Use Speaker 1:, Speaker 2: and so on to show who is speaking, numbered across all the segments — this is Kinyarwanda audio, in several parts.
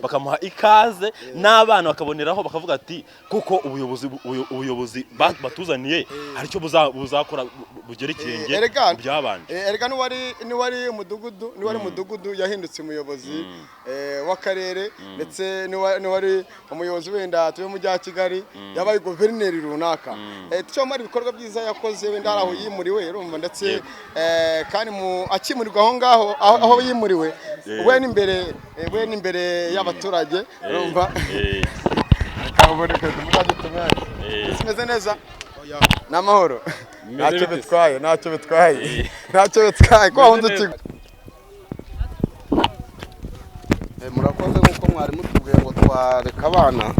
Speaker 1: Bakamuha ikaze n'abana bakaboneraho bakavuga ati kuko ubuyobozi batuzaniye hari icyo buzakora bugera ikirenge
Speaker 2: Erega
Speaker 1: mu byabanje.
Speaker 2: Erega n'uwari umudugudu yahindutse umuyobozi w'akarere, ndetse n'uwari umuyobozi wenda tube mu mujyi wa Kigali yabaye guverineri runaka. Cyomara ibikorwa byiza yakoze, wenda hari aho yimuriwe, urumva, ndetse kandi mu akimurirwa aho ngaho aho yimuriwe, we n'imbere y'abaturage, urumva. Kaboneka muzajye tumenya. Kimeze neza, ni amahoro. Ntacyo
Speaker 1: bite se?
Speaker 2: bitwaye, ntacyo bitwaye, ntacyo bitwaye ko wahunze
Speaker 1: Meze
Speaker 2: ikigo.
Speaker 3: Murakoze. Nk'uko mwari mutubwiye ngo twareka abana,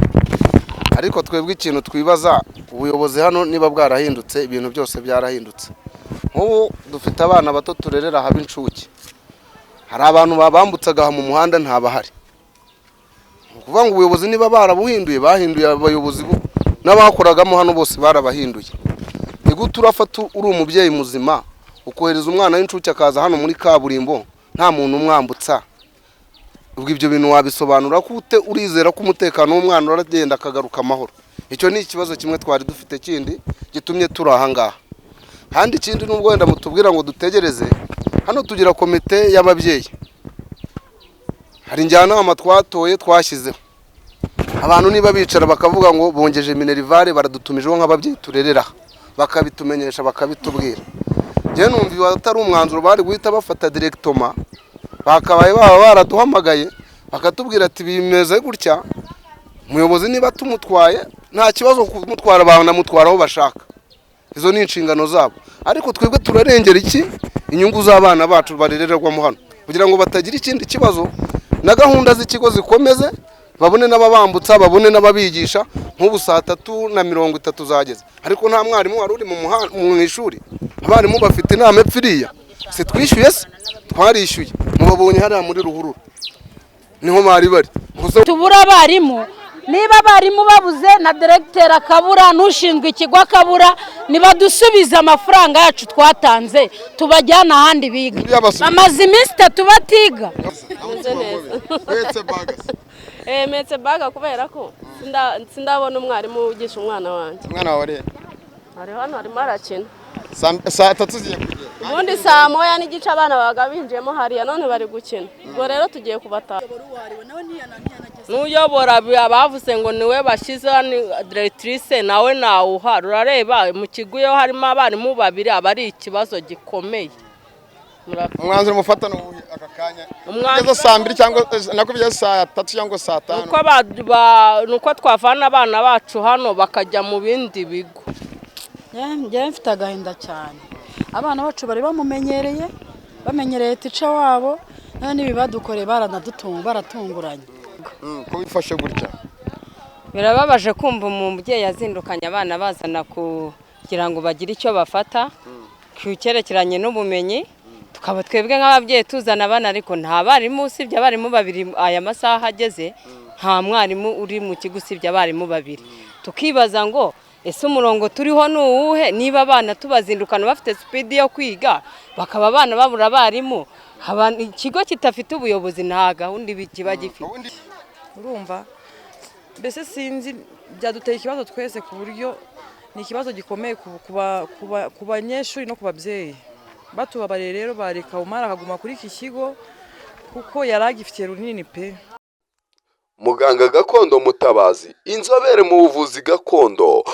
Speaker 3: ariko twebwe ikintu twibaza, ubuyobozi hano niba bwarahindutse, ibintu byose byarahindutse. Nk'ubu dufite abana bato turerera haba incuke, hari abantu babambutsaga aha mu muhanda, ntabahari. Ni ukuvuga ngo ubuyobozi niba barabuhinduye, bahinduye abayobozi n'abakoragamo hano bose barabahinduye. Ni gute urafata uri umubyeyi muzima ukohereza umwana w'incuke akaza hano muri kaburimbo nta muntu umwambutsa? Ubwo ibyo bintu wabisobanura ko ute? Urizera ko umutekano w'umwana uragenda akagaruka amahoro? Icyo ni ikibazo kimwe twari dufite kindi gitumye turi aha ngaha. Kandi ikindi, nubwo wenda mutubwira ngo dutegereze, hano tugira komite y'ababyeyi, hari njyanama twatoye, twashyizeho abantu. Niba bicara bakavuga ngo bongeje minerval, baradutumijeho nk'ababyeyi turerera aha, bakabitumenyesha, bakabitubwira. Njyewe numva atari umwanzuro bari guhita bafata directement, bakabaye baba baraduhamagaye bakatubwira ati bimeze gutya. Umuyobozi niba tumutwaye, nta kibazo kumutwara, banamutwara aho bashaka, izo ni inshingano zabo. Ariko twebwe turarengera iki? Inyungu z'abana bacu barererwamo hano, kugira ngo batagira ikindi kibazo, na gahunda z'ikigo zikomeze, babone n'ababambutsa, babone n'ababigisha. Nk'ubu 3:30 zageze, ariko nta mwarimu wari uri mu ishuri. Abarimu bafite inama epfo iriya. Si twishyuye se? Twarishyuye. Mubabonye hariya muri ruhurura niho bari bari. Gusa
Speaker 4: Tubura abarimu. Niba abarimu babuze na diregiteri akabura n'ushinzwe ikigo akabura, nibadusubize amafaranga yacu twatanze, tubajyane ahandi biga.
Speaker 2: Yabasubiza.
Speaker 4: Bamaze iminsi 3 batiga.
Speaker 5: Meze neza.
Speaker 2: Uhetse bag se?
Speaker 5: Mpetse bag kubera ko sindabona umwarimu wigisha umwana wanjye.
Speaker 2: Umwana wawe ari he?
Speaker 5: Ari hano, arimo arakina.
Speaker 2: 3:00 zigiye kugera.
Speaker 5: Ubundi 1:30 abana babaga binjiyemo hariya, none bari gukina. Ubwo rero tugiye kubataha.
Speaker 6: N'uyobora bavuze ngo niwe bashyizeho, ni directrice, nawe nawuhari. Urareba mu kigo iyo harimo abarimu babiri aba ari ikibazo gikomeye. Murakoze.
Speaker 2: Umwanzuro mufata ni uwuhe aka kanya?
Speaker 6: Umwanzuro
Speaker 2: Bigeze 2:00 cyangwa nako bigeze 3:00 cyangwa 5:00?
Speaker 6: Nuko twavana abana bacu hano bakajya mu bindi bigo.
Speaker 7: Njyewe mfite agahinda cyane. Abana bacu bari bamumenyereye, bamenyereye teacher wabo, none ibi badukoreye baranadutunga, baratunguranye.
Speaker 2: Ko wifashe gutya?
Speaker 8: Birababaje kumva umubyeyi azindukanye abana bazana kugira ngo bagire icyo bafata ku cyerekeranye n'ubumenyi, tukaba twebwe nk'ababyeyi tuzana abana ariko nta barimu usibye abarimu babiri. Aya masaha ageze nta mwarimu uri mu kigo usibye abarimu babiri. Tukibaza ngo ese umurongo turiho ni uwuhe, niba abana tubazindukana bafite speed yo kwiga, bakaba abana babura abarimu? Ikigo kidafite ubuyobozi nta gahunda kiba gifite.
Speaker 9: Urumva mbese sinzi, byaduteye ikibazo twese, ku buryo ni ikibazo gikomeye ku banyeshuri no ku babyeyi. Batubabariye rero bareka Umara akaguma kuri iki kigo, kuko yari agifitiye runini pe.
Speaker 10: Muganga gakondo Mutabazi, inzobere mu buvuzi gakondo.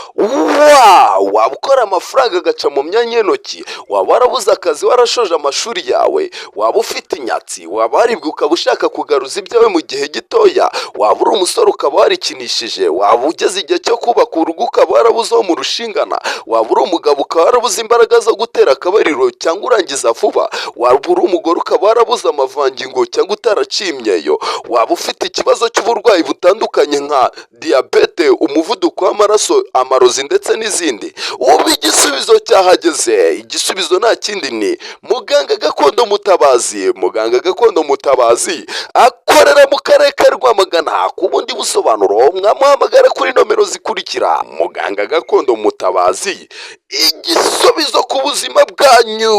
Speaker 10: Waba ukora amafaranga agaca mu myanya y'intoki, waba warabuze akazi warashoje amashuri yawe, waba ufite inyatsi, waba waribwe ukaba ushaka kugaruza ibyawe mu gihe gitoya, waba uri umusore ukaba warikinishije, waba ugeze igihe cyo kubaka urugo ukaba warabuze uwo murushingana, waba uri umugabo ukaba warabuze imbaraga zo gutera akabariro cyangwa urangiza vuba, waba uri umugore ukaba warabuze amavangingo cyangwa utaraciye imyeyo, waba ufite ikibazo cy'uburwayi butandukanye nka diyabete, umuvuduko w'amaraso, amarozi ndetse n'izindi, ubu igisubizo cyahageze. Igisubizo nta kindi, ni muganga gakondo Mutabazi. Muganga gakondo Mutabazi akorera mu karere ka Rwamagana. Ku bundi busobanuro mwamuhamagara kuri nomero zikurikira. Muganga gakondo Mutabazi, igisubizo ku buzima bwanyu.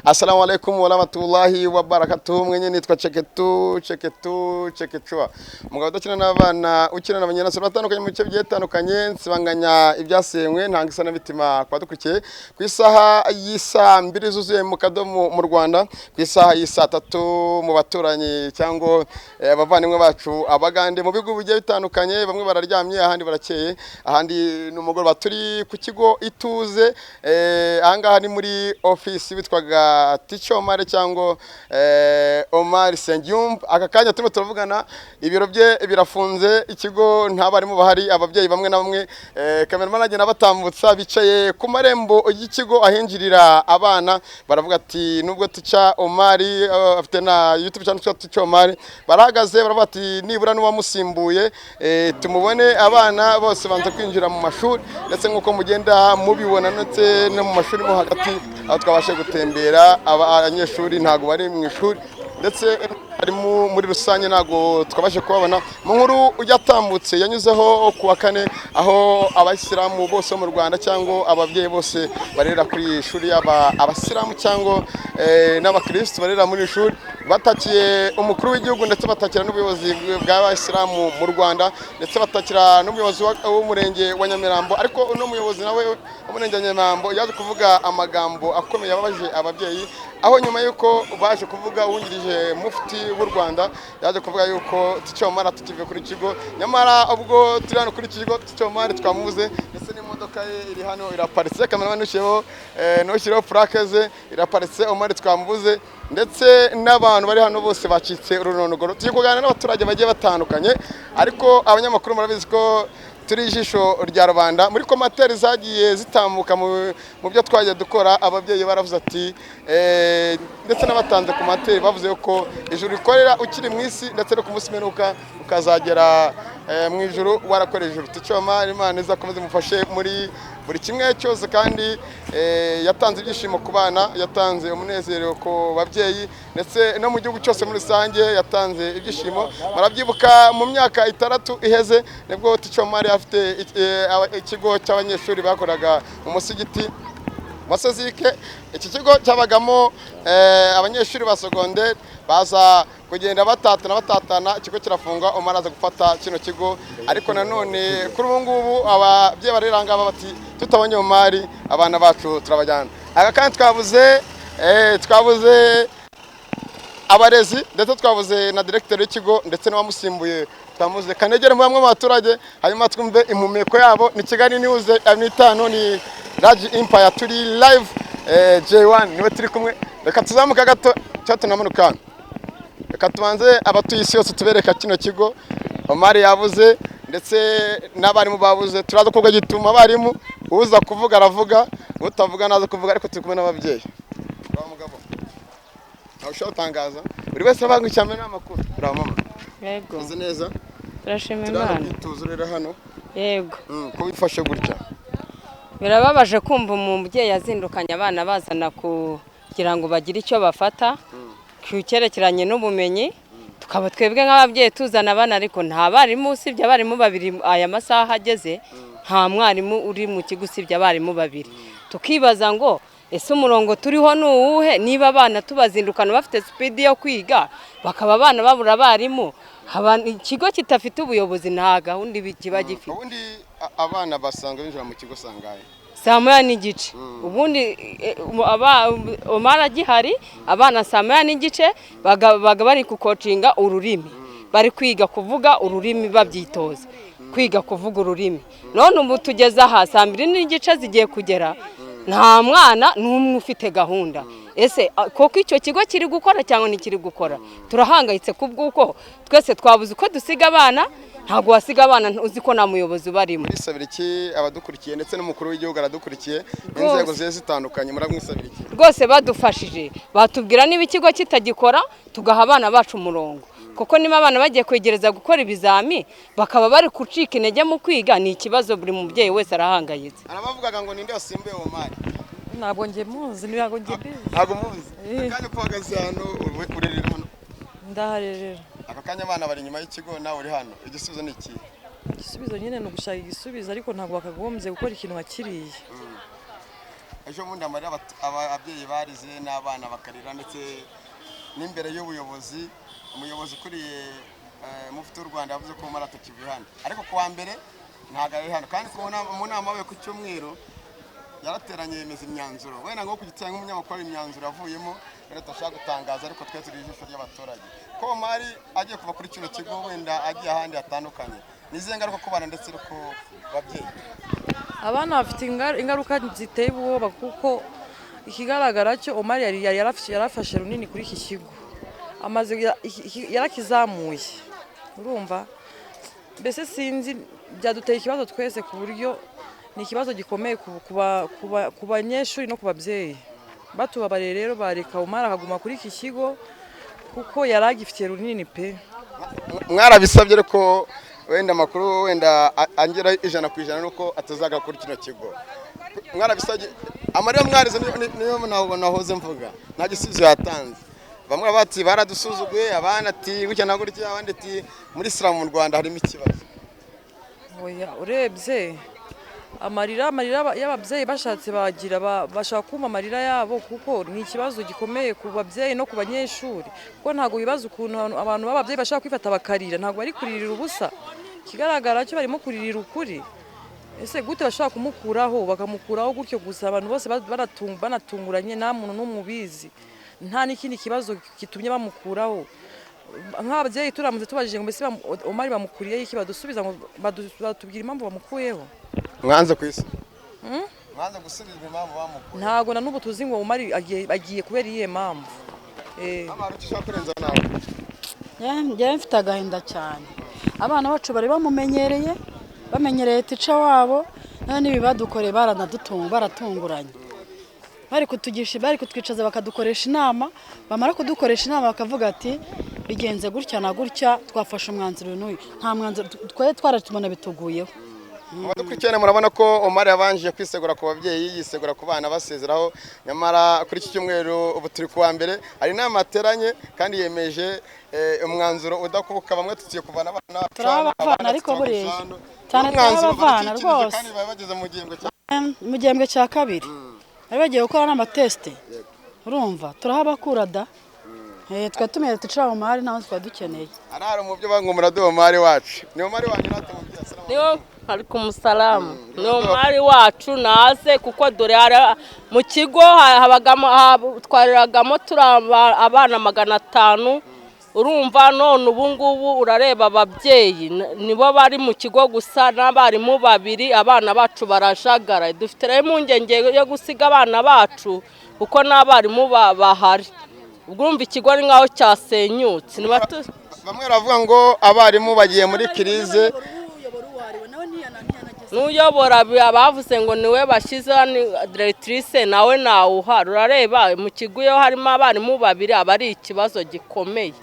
Speaker 2: Assalamu alaikum warahmatullahi wabarakatuh. Mwenye nitwa Cheketu Cheketu Chekechua, umugabo udakina n'abana, ukina n'abanyarwanda batandukanye mu bice bigiye bitandukanye. Nsibanganya ibyasenywe, ntanga isanabitima ku badukurikiye ku isaha y'isaa 2 zuzuye mu kadomo mu Rwanda, ku isaha y'isaa 3 mu baturanyi cyangwa abavandimwe bacu abagande mu bihugu bigiye bitandukanye. Bamwe bararyamye, ahandi barakeye, ahandi ni umugoroba. Turi ku kigo Ituze, ahangaha ni muri office witwaga Teacher Omar cyangwa Omar Sengiyumva. Aka kanya turimo turavugana, ibiro bye birafunze, ikigo nta barimu bahari. Ababyeyi bamwe na bamwe, cameraman agenda batambutsa, bicaye ku marembo y'ikigo ahinjirira abana, baravuga ati nubwo Teacher Omar afite na YouTube channel yitwa Teacher Omar, barahagaze baravuga ati nibura n'uwamusimbuye tumubone. Abana bose banza kwinjira mu mashuri, ndetse nk'uko mugenda mubibona, ndetse no mu mashuri mo hagati aho twabashe gutembera, abanyeshuri ntabwo bari mu ishuri, ndetse harimo muri rusange ntabwo twabashe kubabona. Mu nkuru yatambutse yanyuzeho ku wa kane, aho abayisilamu bose bo mu Rwanda cyangwa ababyeyi bose barera kuri iri shuri, yaba abasilamu cyangwa n'abakirisitu barera muri iri shuri, batakiye umukuru w'igihugu, ndetse batakira n'ubuyobozi bw'abayisilamu mu Rwanda, ndetse batakira n'umuyobozi w'umurenge wa Nyamirambo. Ariko uno muyobozi nawe w'umurenge wa Nyamirambo yaje kuvuga amagambo akomeye yababaje ababyeyi, aho nyuma y'uko baje kuvuga uwungirije mufti w'u Rwanda yaje kuvuga yuko Teacher Omar tukive kuri kigo. Nyamara ubwo turi hano kuri kigo, Teacher Omar twamubuze, ndetse n'imodoka ye iri hano iraparitse. Cameraman ntushyireho plaque ze, iraparitse. Omar twamubuze, ndetse n'abantu bari hano bose bacitse urunonogoro. Turi kuganira n'abaturage bagiye batandukanye, ariko abanyamakuru murabizi ko turi ijisho rya rubanda. Muri commentaire zagiye zitambuka mu byo twagiye dukora, ababyeyi baravuze ati ndetse n'abatanze commentaire bavuze ko ijuru rikorera ukiri mu isi, ndetse no ku munsi w'imperuka ukazagera mu ijuru warakoreye ijuru. Teacher Omar, Imana izakomeze imufashe muri buri kimwe cyose, kandi yatanze ibyishimo ku bana, yatanze umunezero ku babyeyi, ndetse no mu gihugu cyose muri rusange yatanze ibyishimo. Barabyibuka mu myaka 6 iheze nibwo Teacher Omar afite ikigo cy'abanyeshuri bakoraga mu musigiti wa Sezike. Iki kigo cyabagamo abanyeshuri ba secondaire, baza kugenda batatana batatana, ikigo kirafungwa. Omar aza gufata kino kigo, ariko nanone kuri ubu ngubu ababyeyi barera ngaba bati tutabonye Omar abana bacu turabajyana. Aka kandi twabuze abarezi, ndetse twabuze na directeur w'ikigo, ndetse n'uwamusimbuye twamuze. Kanegere mu bamwe mu baturage, hanyuma twumve impumeko yabo. Ni Kigali News 5, ni Raji Empire, turi live, J1 niwe turi kumwe. Reka tuzamuka gato cyo tunamanuka hano. Reka tubanze abatuye isi yose tubereka kino kigo. Omar yabuze, ndetse n'abarimu babuze. Turaza kuvuga gituma abarimu, uza kuvuga aravuga, utavuga naza kuvuga, ariko turi kumwe n'ababyeyi. Uraho mugabo, ntawe ushobora gutangaza, buri wese abanga icyambere n'amakuru. Uraho mama?
Speaker 8: Yego.
Speaker 2: Umeze neza?
Speaker 8: Turashima
Speaker 2: Turi hano
Speaker 8: Imana.
Speaker 2: kwituza urera hano?
Speaker 8: Yego.
Speaker 2: Ko wifashe gutya?
Speaker 8: Birababaje kumva umubyeyi azindukanye abana bazana kugira ngo bagire icyo bafata ku cyerekeranye n'ubumenyi, tukaba twebwe nk'ababyeyi tuzana abana, ariko nta barimu usibye abarimu babiri. Aya masaha ageze nta mwarimu uri mu kigo usibye abarimu babiri. Tukibaza ngo ese umurongo turiho ni uwuhe, niba abana tubazindukana bafite speed yo kwiga, bakaba abana babura abarimu? Ikigo kidafite ubuyobozi nta gahunda kiba gifite.
Speaker 2: Ubundi abana basanga binjira mu kigo sangahe?
Speaker 8: 1:30. Ubundi Omar agihari, abana 1:30 baga bari kukocinga ururimi, bari kwiga kuvuga ururimi, babyitoza kwiga kuvuga ururimi. None ubu tugeze aha 2:30 zigiye kugera, nta mwana n'umwe ufite gahunda. Ese koko icyo kigo kiri gukora cyangwa ntikiri gukora? Turahangayitse kubw'uko twese twabuze uko dusiga abana. Ntabwo wasiga abana uzi ko nta muyobozi ubarimo.
Speaker 2: Murisabira iki abadukurikiye, ndetse n'umukuru w'igihugu aradukurikiye, n'inzego zigiye zitandukanye, muramwisabira iki?
Speaker 8: Rwose badufashije batubwira niba ikigo kitagikora, tugaha abana bacu umurongo, kuko niba abana bagiye kwegereza gukora ibizami bakaba bari gucika intege mu kwiga, ni ikibazo, buri mubyeyi wese arahangayitse.
Speaker 2: Arabavugaga ngo ninde wasimbuye Omar?
Speaker 9: Ntabwo njye muzi, ntabwo njye mbizi.
Speaker 2: Ntabwo muzi? Akanya ko uhagaze hano, urerera hano?
Speaker 9: Ndaharerera.
Speaker 2: Aka kanya abana bari inyuma y'ikigo, nawe uri hano, igisubizo ni iki?
Speaker 9: Igisubizo nyine ni ugushaka igisubizo, ariko ntabwo bakagombye gukora ikintu nka kiriya.
Speaker 2: Ejo bundi amarira ababyeyi barize n'abana bakarira, ndetse n'imbere y'ubuyobozi, umuyobozi ukuriye mufti w'u Rwanda yavuze ko Omar atakivuye hano, ariko ku wa mbere ntabwo ari hano. Kandi mu nama yabaye ku cyumweru yarateranye, yemeza imyanzuro. Wenda nko ku gitsina nk'umunyamakuru hari imyanzuro yavuyemo wenda tudashaka gutangaza, ariko twe turi ijisho ry'abaturage. Ko Omar agiye kuva kuri kino kigo, wenda agiye ahandi hatandukanye, ni izihe ngaruka ku bana ndetse no ku babyeyi?
Speaker 9: Abana bafite ingaruka ziteye ubwoba, kuko ikigaragara cyo Omar yari yarafashe runini kuri iki kigo, amaze yarakizamuye. Urumva mbese sinzi, byaduteye ikibazo twese, ku buryo ni ikibazo gikomeye ku banyeshuri no ku babyeyi. Batubabariye rero bareka Omar akaguma kuri iki kigo, kuko yari agifitiye runini pe.
Speaker 2: Mwarabisabye, ariko wenda amakuru wenda angera 100% nuko atazaga kuri kino kigo. Mwarabisabye, amarira mwarize niyo ntabwo nahoze mvuga, nta gisubizo yatanze. Bamwe bati baradusuzuguye, abandi ati gutya na gutya, abandi ati muri Isilamu mu Rwanda harimo ikibazo.
Speaker 9: Oya, urebye amarira y'ababyeyi, bashatse bagira bashaka kumva amarira yabo, kuko ni ikibazo gikomeye ku babyeyi no ku banyeshuri, kuko ntabwo bibaza ukuntu abantu b'ababyeyi bashaka kwifata bakarira. Ntabwo bari kuririra ubusa, ikigaragara cyo barimo kuririra ukuri. Ese gute bashaka kumukuraho, bakamukuraho gutyo gusa, abantu bose banatunguranye, nta muntu n'umwe ubizi, nta n'ikindi kibazo gitumye bamukuraho? Nk'ababyeyi turamutse tubajije ngo mbese Omar bamukuriyeho iki, badusubiza ngo batubwira impamvu bamukuyeho?
Speaker 2: Mwanze ku isi, mwanze gusubizwa impamvu bamukuye.
Speaker 9: Ntabwo na n'ubu tuzi ngo Omar agiye kubera iyihe mpamvu.
Speaker 2: Amara icyo ushaka kurenza nawe.
Speaker 7: Njyewe mfite agahinda cyane. Abana bacu bari bamumenyereye, bamenyereye tica wabo, none ibi badukoreye baranadutunga, baratunguranye. Bari kutugisha, bari kutwicaza bakadukoresha inama, bamara kudukoresha inama bakavuga ati bigenze gutya na gutya, twafashe umwanzuro n'uyu. Nta mwanzuro twari twaratumana, bituguyeho.
Speaker 2: Abadukurikirana murabona ko Omar yabanje kwisegura ku babyeyi, yisegura ku bana, basezeraho. Nyamara kuri iki cyumweru, ubu turi kuwa mbere, hari inama yateranye kandi yemeje umwanzuro udakubuka. Bamwe tugiye kuvana abana bacu hano,
Speaker 7: Turabavana
Speaker 2: abandi
Speaker 7: ariko
Speaker 2: tukabagurisha
Speaker 7: buriya.
Speaker 2: hano.
Speaker 7: Cyane
Speaker 2: N'umwanzuro
Speaker 7: turabavana
Speaker 2: barakikirije
Speaker 7: rwose.
Speaker 2: kandi baba bageze mu gihembwe cya
Speaker 7: Mu gihembwe cya kabiri bari bagiye gukora n'amatesite, urumva turahabakura da. Twari tumenyereye tica Omar, ntawe twari dukeneye.
Speaker 2: Arara mu byo bango muraduha Omar wacu, ni Omar wanyu natwe mu bya salamu.
Speaker 6: Niyo ari ku musalamu, ni umwari wacu naze, kuko dore mu kigo habagamo twariragamo turi abana 500. Urumva none ubu ngubu urareba ababyeyi nibo bari mu kigo gusa n'abarimu babiri, abana bacu barajagara. Dufite rero impungenge yo gusiga abana bacu kuko n'abarimu bahari. Ubwo urumva ikigo ari nk'aho cyasenyutse.
Speaker 2: Bamwe baravuga ngo abarimu bagiye muri crise.
Speaker 6: N'uyobora bavuze ngo niwe bashyizeho, ni directrice, nawe nawuhari. Urareba mu kigo iyo harimo abarimu babiri aba ari ikibazo gikomeye.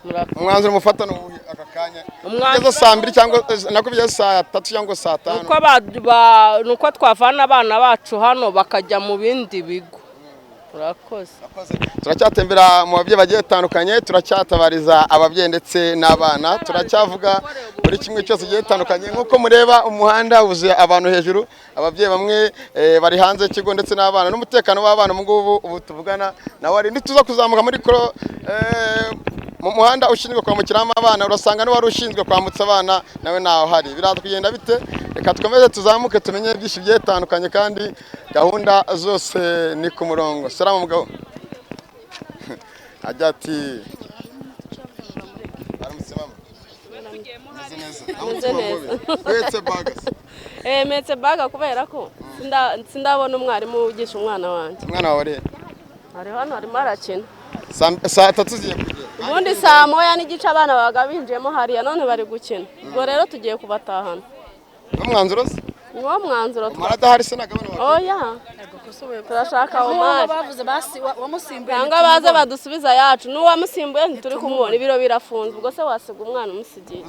Speaker 6: Murakoze.
Speaker 2: Umwanzuro mufata ni uwuhe aka kanya?
Speaker 6: Umwanzuro-
Speaker 2: Bigeze saa 2 cyangwa nako bigeze saa 3 cyangwa saa 5?
Speaker 6: Nuko twavana abana bacu hano bakajya mu bindi bigo. Murakoze.
Speaker 2: Turacyatembera mu babyeyi bagiye batandukanye, turacyatabariza ababyeyi ndetse n'abana, turacyavuga buri kimwe cyose kigiye gitandukanye. Nk'uko mureba, umuhanda wuzuye abantu hejuru, ababyeyi bamwe bari hanze y'ikigo ndetse n'abana, n'umutekano w'abana ubu ngubu ubu tuvugana nawe ari. Nituza kuzamuka muri koro mu muhanda ushinzwe kwambukiramo abana, urasanga n'uwari ushinzwe kwambutsa abana nawe ntaho hari. Biraza kugenda bite? Reka dukomeze tuzamuke tumenye byinshi bigiye bitandukanye, kandi gahunda zose ni ku murongo. Salamu mugabo, ajya ati aramutse mama. Meze neza?
Speaker 5: Meze neza.
Speaker 2: Uhetse baga se?
Speaker 5: Mpetse bag kubera ko sindabona umwarimu wigisha umwana wanjye.
Speaker 2: Umwana wawe ari he?
Speaker 5: Ari hano, arimo arakina.
Speaker 2: Saa 3 zigiye kugera.
Speaker 5: Ubundi saa 1:30 abana babaga binjiyemo hariya, none bari gukina. Ubwo rero tugiye kubatahana.
Speaker 2: N'umwanzuro se?
Speaker 5: Niwo mwanzuro.
Speaker 2: Omar adahari se ntabwo abana
Speaker 5: Oya, turashaka Omar.
Speaker 7: Bavuze basi wamusimbuye.
Speaker 5: Cyangwa baze badusubiza yacu, n'uwamusimbuye ntituri kumubona, ibiro birafunze. Ubwo se wasiga umwana umusigiye?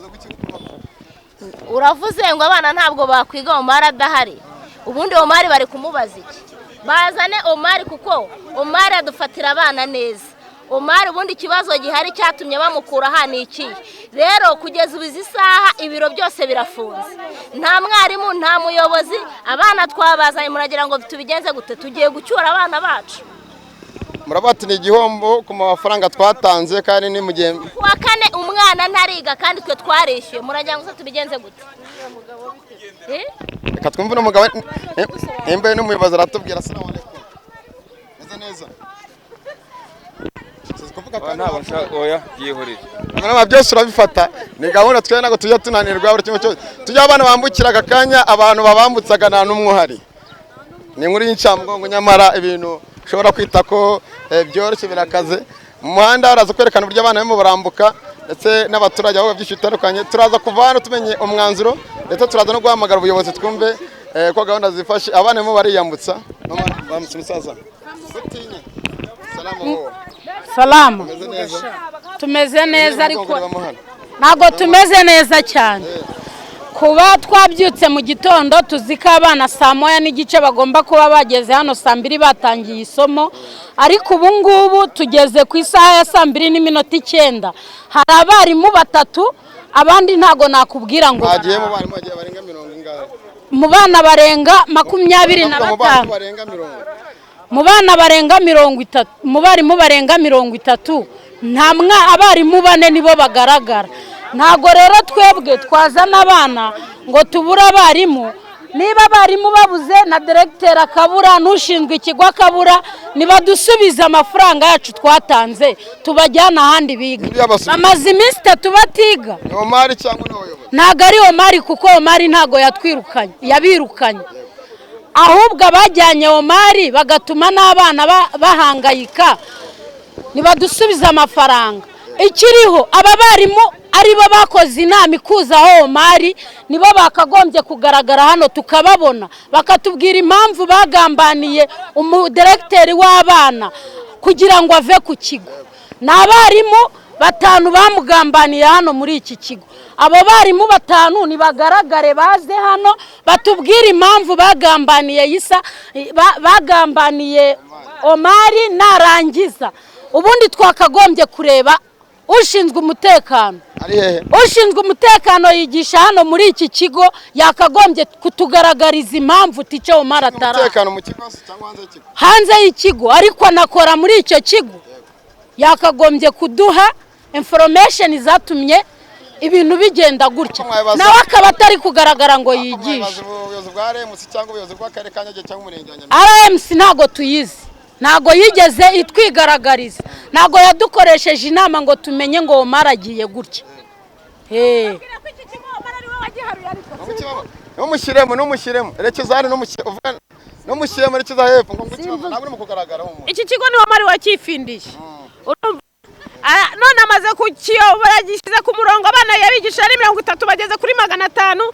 Speaker 11: Uravuze ngo abana ntabwo bakwiga Omar adahari. Ubundi Omar bari kumubaza iki? Bazane Omar, kuko Omar adufatira abana neza. Omari ubundi ikibazo gihari cyatumye bamukura aha ni ikihe? Rero kugeza ubu izi saha ibiro byose birafunze, nta mwarimu, nta muyobozi. Abana twabazanye, muragira ngo tubigenze gute? Tugiye gucyura abana bacu.
Speaker 2: Muravuga ati ni igihombo ku mafaranga twatanze, kandi ni mu gihe
Speaker 11: Kuwa kane umwana ntariga kandi twe twarishyuye. Muragira ngo se tubigenze gute? Eh?
Speaker 2: Reka twumve n'umugabo nimba n'umuyobozi aratubwira. Assalamu alaikum. Meze neza. Tuzi kuvuga kandi.
Speaker 12: Ntabwo nshaka, oya, byihorere.
Speaker 2: Mwana, byose urabifata, ni gahunda. Twe ntabwo tujya tunanirwa. Buri kimwe cyose tujya, abana bambukira aka kanya, abantu babambutsaga nta n'umwe uhari. Ni inkuru y'incamugongo, nyamara ibintu ushobora kwita ko byoroshye birakaze. Mu muhanda baraza kwerekana uburyo abana barimo barambuka, ndetse n'abaturage aho byinshi bitandukanye. Turaza kuva hano tumenye umwanzuro, ndetse turaza no guhamagara ubuyobozi twumve ko gahunda zifashe. Abana barimo bariyambutsa. Mama, bambutse umusaza. Utinye. Salamu wowe.
Speaker 4: Salamu.
Speaker 2: Umeze neza?
Speaker 4: Tumeze neza, ariko
Speaker 2: Urimo hano.
Speaker 4: ntabwo tumeze neza cyane. Kuba twabyutse mu gitondo tuzi ko abana 1:30 bagomba kuba bageze hano, 2:00 batangiye isomo, ariko ubu ngubu tugeze ku isaha ya 2:09, hari abarimu batatu, abandi ntabwo nakubwira ngo
Speaker 2: Bagiye mu barimu bagiye barenga mirongo ingahe?
Speaker 4: Mu bana barenga makumyabiri na
Speaker 2: Ndavuga mu
Speaker 4: batanu.
Speaker 2: barimu barenga 30.
Speaker 4: Mu bana barenga 30, mu barimu barenga 30, nta mwa abarimu bane nibo bagaragara. Ntabwo rero twebwe twazana abana ngo tubure abarimu. Niba abarimu babuze, na diregiteri akabura, n'ushinzwe ikigo akabura, nibadusubize amafaranga yacu twatanze, tubajyane ahandi biga. Bamaze iminsi 3 batiga.
Speaker 2: Ni Omari cyangwa ni abayobozi?
Speaker 4: Ntabwo ari Omari, kuko Omari ntabwo yatwirukanye, yabirukanye. Ahubwo abajyanye Omari bagatuma n'abana bahangayika, nibadusubize amafaranga. Ikiriho, aba barimu aribo bakoze inama ikuzaho Omari, nibo bakagombye kugaragara hano tukababona, bakatubwira impamvu bagambaniye umudiregiteri w'abana kugira ngo ave ku kigo. Ni abarimu batanu bamugambaniye hano muri iki kigo. Abo barimu batanu nibagaragare, baze hano batubwire impamvu bagambaniye Isa, bagambaniye Omari. Narangiza ubundi twakagombye kureba ushinzwe umutekano.
Speaker 2: Ari hehe?
Speaker 4: Ushinzwe umutekano yigisha hano muri iki kigo, yakagombye kutugaragariza impamvu teacher Omari atara
Speaker 2: Umutekano mu kigo se cyangwa hanze y'ikigo?
Speaker 4: Hanze y'ikigo, ariko anakora muri icyo kigo. Yakagombye kuduha information zatumye ibintu bigenda gutya, nawe akaba atari kugaragara ngo yigishe.
Speaker 2: Ubuyobozi bwa RMC cyangwa ubuyobozi bw'akarere ka Nyarugenge cyangwa umurenge wa Nyamirambo?
Speaker 4: RMC ntabwo tuyizi, ntabwo yigeze itwigaragariza, ntabwo yadukoresheje inama ngo tumenye ngo Omar agiye gutya. Hey.
Speaker 2: Numushyiremo, numushyiremo, rekeza hano, numushyiremo, rekeza hepfo ngo ngukibaba, ntabwo urimo kugaragara humura.
Speaker 6: Iki kigo ni Omari wakifindiye. Urumva? None amaze kukiyobora, gishyize ku murongo. Abana yabigisha ari 30, bageze kuri 500.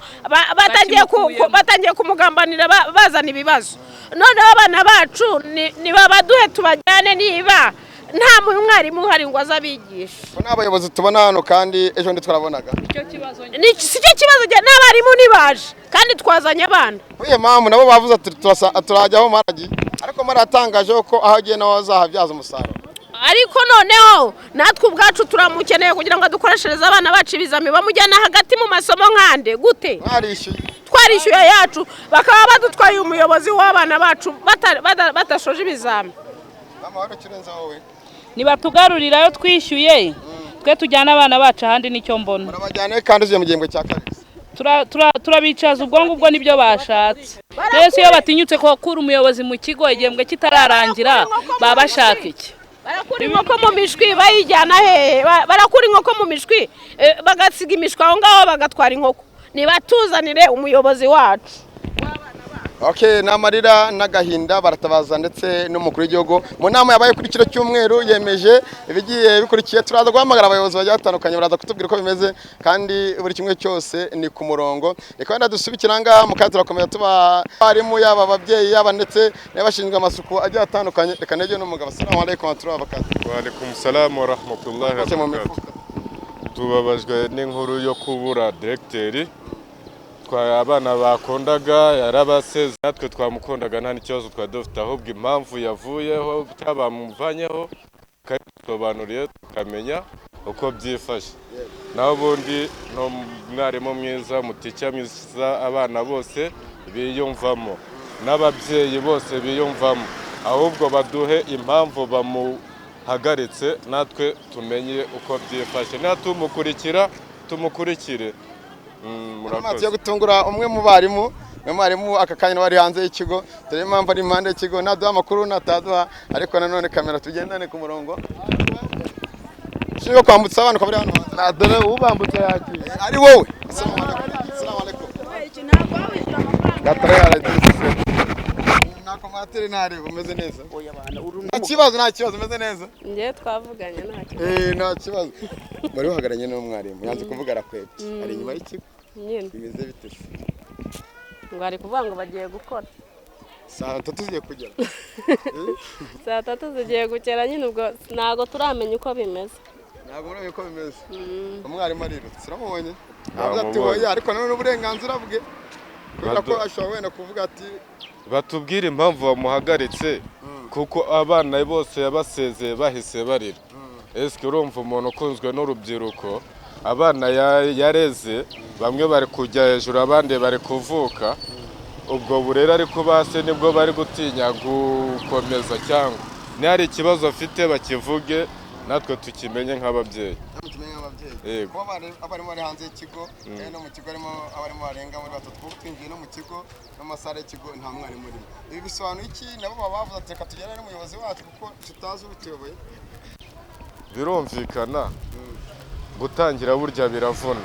Speaker 6: Batangiye kumugambanira, bazana ibibazo. Noneho abana bacu nibabaduhe tubajyane, niba nta mwarimu uhari ngo aze abigishe.
Speaker 2: Ko nta bayobozi tubona hano kandi ejo ndi twarabonaga?
Speaker 6: Si cyo kibazo, n'abarimu ntibaje kandi twazanye abana.
Speaker 2: Uye mpamvu nabo bavuze ati turajya aho Omar agiye, ariko Omar yatangaje ko aho agiye nawe azahabyaza umusaruro.
Speaker 6: Ariko noneho natwe ubwacu turamukeneye kugira ngo adukoreshereze abana bacu ibizami. Bamujyana hagati mu masomo nkande gute?
Speaker 2: Mwarishyuye.
Speaker 6: Twarishyuye yacu, bakaba badutwaye umuyobozi w'abana bacu badashoje ibizami.
Speaker 2: Mama, wari ukirenze wowe.
Speaker 13: Nibatugarurira ayo twishyuye, twe tujyana abana bacu ahandi, nicyo mbona.
Speaker 2: Murabajyana kandi uzuye mu gihembwe cya kabiri?
Speaker 13: Turabicaza ubwo ngubwo, nibyo bashatse. Mbese iyo batinyutse gukura umuyobozi mu kigo igihembwe kitararangira, baba bashaka iki?
Speaker 6: Barakura inkoko mu mishwi bayijyana hehe? Barakura inkoko mu mishwi, bagasiga imishwi aho ngaho, bagatwara inkoko. Nibatuzanire umuyobozi wacu.
Speaker 2: Okay, ni amarira n'agahinda, baratabaza ndetse n'umukuru w'igihugu mu nama yabaye kuri kino cyumweru yemeje ibigiye bikurikiye. Turaza guhamagara abayobozi bagiye batandukanye, baraza kutubwira uko bimeze, kandi buri kimwe cyose ni ku murongo. Reka wenda dusubikira ngaha, mu kanya turakomeza tuba abarimu, yaba ababyeyi, yaba ndetse n'abashinzwe amasuku agiye atandukanye. Reka negere n'umugabo. Assalamu alaikum wa rahmatullahi wa barakatuh.
Speaker 14: Wa alaikum salam wa rahmatullahi wa barakatuh. Tubabajwe n'inkuru yo kubura directeur twa abana bakundaga, yarabaseze, natwe twamukundaga, nta n'ikibazo twari dufite. Ahubwo impamvu yavuyeho cyangwa bamuvanyeho Bakabidusobanuriye tukamenya uko byifashe. Naho ubundi ni umwarimu mwiza, umutica mwiza, abana bose biyumvamo n'ababyeyi bose biyumvamo. Ahubwo baduhe impamvu bamuhagaritse natwe tumenye uko byifashe, natumukurikira tumukurikire.
Speaker 2: Murakoze. Yo gutungura umwe mu barimu, mwarimu aka kanya bari hanze y'ikigo, dore impamvu ari impande y'ikigo, naduha amakuru nataduha, ariko nanone kamera tugendane ku murongo. Shiyo kwambutsa abantu kabari hano.
Speaker 3: Na dore ubambutsa yagiye.
Speaker 2: Ari wowe. Assalamu alaikum. Assalamu alaikum. Gatare aragiye. Nako materi ntari umeze neza. Nta kibazo, nta kibazo, umeze neza.
Speaker 5: Ngiye twavuganye nta kibazo.
Speaker 2: Nta kibazo. Bari bahagaranye n'umwarimu, yanze kuvuga arakwepye. Ari inyuma y'ikigo.
Speaker 5: Nyine.
Speaker 2: Bimeze bite se?
Speaker 5: Ngo ari kuvuga ngo bagiye gukora.
Speaker 2: Saa 3 zigiye kugera.
Speaker 5: Saa 3 zigiye gukera nyine, ubwo ntago turamenya uko bimeze.
Speaker 2: Ntago muramenya uko bimeze. Umwarimu arirutse, uramubonye? Avuga ati oya, ariko nanone uburenganzira bwe. Kubera ko ashobora wenda kuvuga ati
Speaker 14: batubwire impamvu bamuhagaritse, kuko abana bose yabasezeye bahise barira. Eske urumva umuntu ukunzwe n'urubyiruko, abana yareze, bamwe bari kujya hejuru abandi bari kuvuka, ubwo burera ariko base nibwo bari gutinya gukomeza, cyangwa ni hari ikibazo afite bakivuge natwe tukimenye nk'ababyeyi.
Speaker 2: Kuba abarimu bari hanze y'ikigo, no mu kigo harimo abarimu barenga muri batatu, kuko twinjiye no mu kigo n'amasare y'ikigo nta mwarimu urimo. Ibi bisobanuye iki? Nabo baba bavuze ati reka tugere n'umuyobozi wacu kuko tutazi utuyoboye.
Speaker 14: Birumvikana gutangira burya biravuna.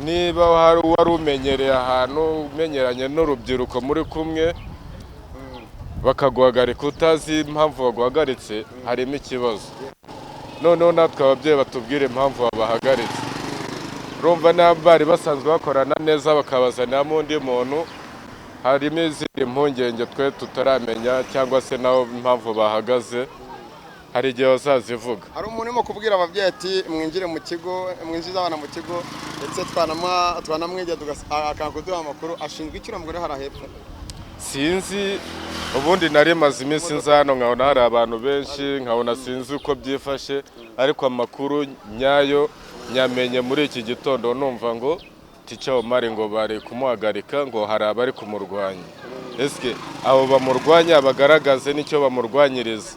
Speaker 14: Niba hari uwari umenyereye ahantu, umenyeranye n'urubyiruko muri kumwe, bakaguhagarika utazi impamvu baguhagaritse, harimo ikibazo. Noneho natwe ababyeyi batubwire impamvu babahagaritse. Urumva n'abari basanzwe bakorana neza bakabazaniramo undi muntu, harimo izindi mpungenge twe tutaramenya, cyangwa se nabo impamvu bahagaze hari igihe bazazivuga.
Speaker 2: Hari umuntu urimo kubwira ababyeyi ati mwinjire mu kigo, mwinjize abana mu kigo, ndetse twanamwegera akaduha amakuru. Ashinzwe iki mugore hari hepfo?
Speaker 14: Sinzi, ubundi nari maze iminsi nza hano nkabona hari abantu benshi, nkabona sinzi uko byifashe, ariko amakuru nyayo nyamenye muri iki gitondo numva ngo Teacher Omar ngo bari kumuhagarika, ngo hari abari kumurwanya. Eske abo bamurwanya bagaragaze n'icyo bamurwanyiriza.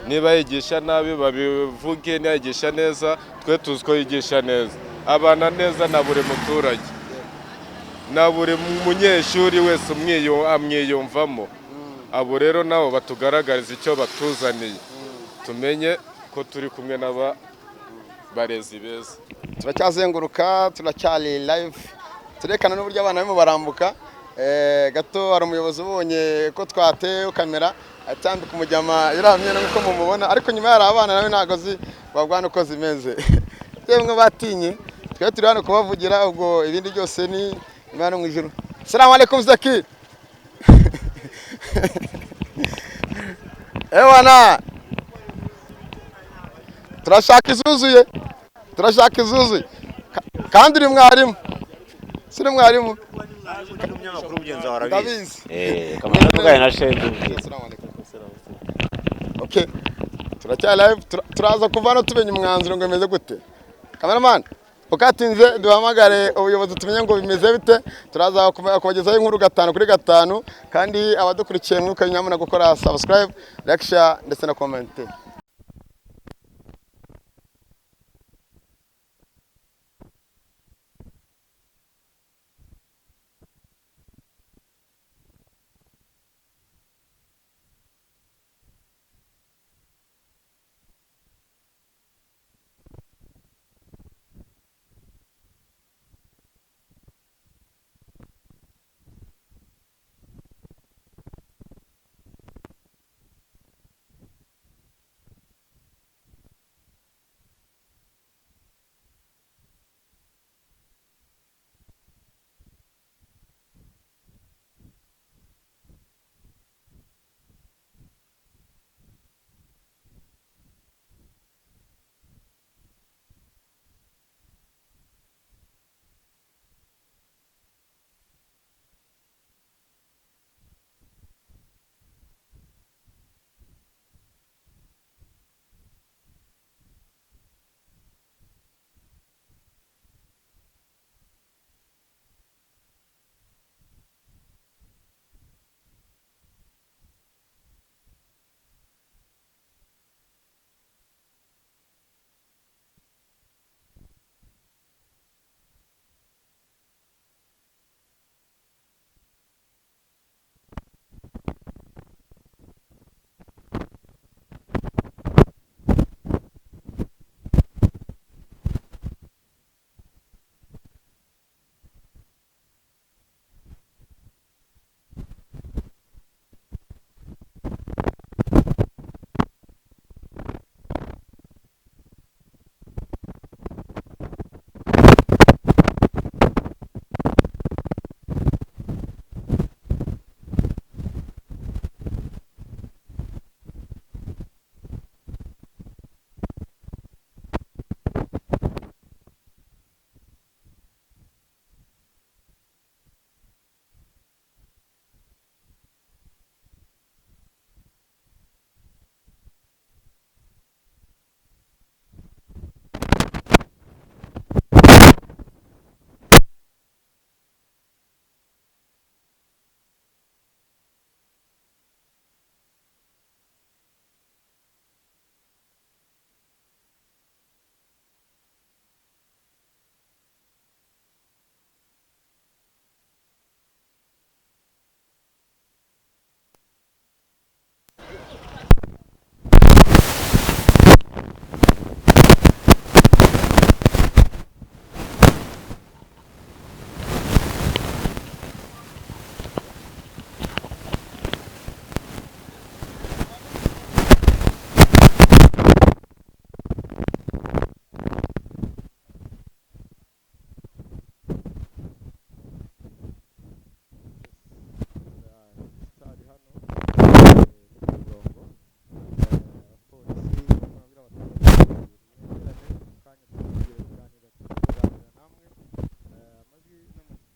Speaker 14: Niba yigisha nabi babivuge, niba yigisha neza twe tuzi ko yigisha neza, abana neza na buri muturage na buri munyeshuri wese amwiyumvamo. Abo rero nabo batugaragariza icyo batuzaniye, tumenye ko turi kumwe n'aba barezi beza.
Speaker 2: Turacyazenguruka, turacyari live, turekana n'uburyo abana barimo barambuka. Gato hari umuyobozi ubonye ko twateye kamera atambika umujyama iramye nuko mumubona, ariko nyuma yari abana nawe ntago zi babwana uko zimeze. Yemwe batinye, twe turi hano kubavugira, ubwo ibindi byose ni Imana mu ijuru. Assalamu alaikum Zaki. Ewana turashaka izuzuye, turashaka izuzuye kandi uri mwarimu, siri mwarimu. Ndabizi. Okay, turacyari live, turaza kuva no tumenye umwanzuro ngo bimeze gute. Cameraman ukatinze duhamagare ubuyobozi tumenye ngo bimeze bite. Turaza kubagezaho inkuru 5 kuri 5, kandi abadukurikiye mwibuke nyamuna gukora subscribe, like, share ndetse na comment.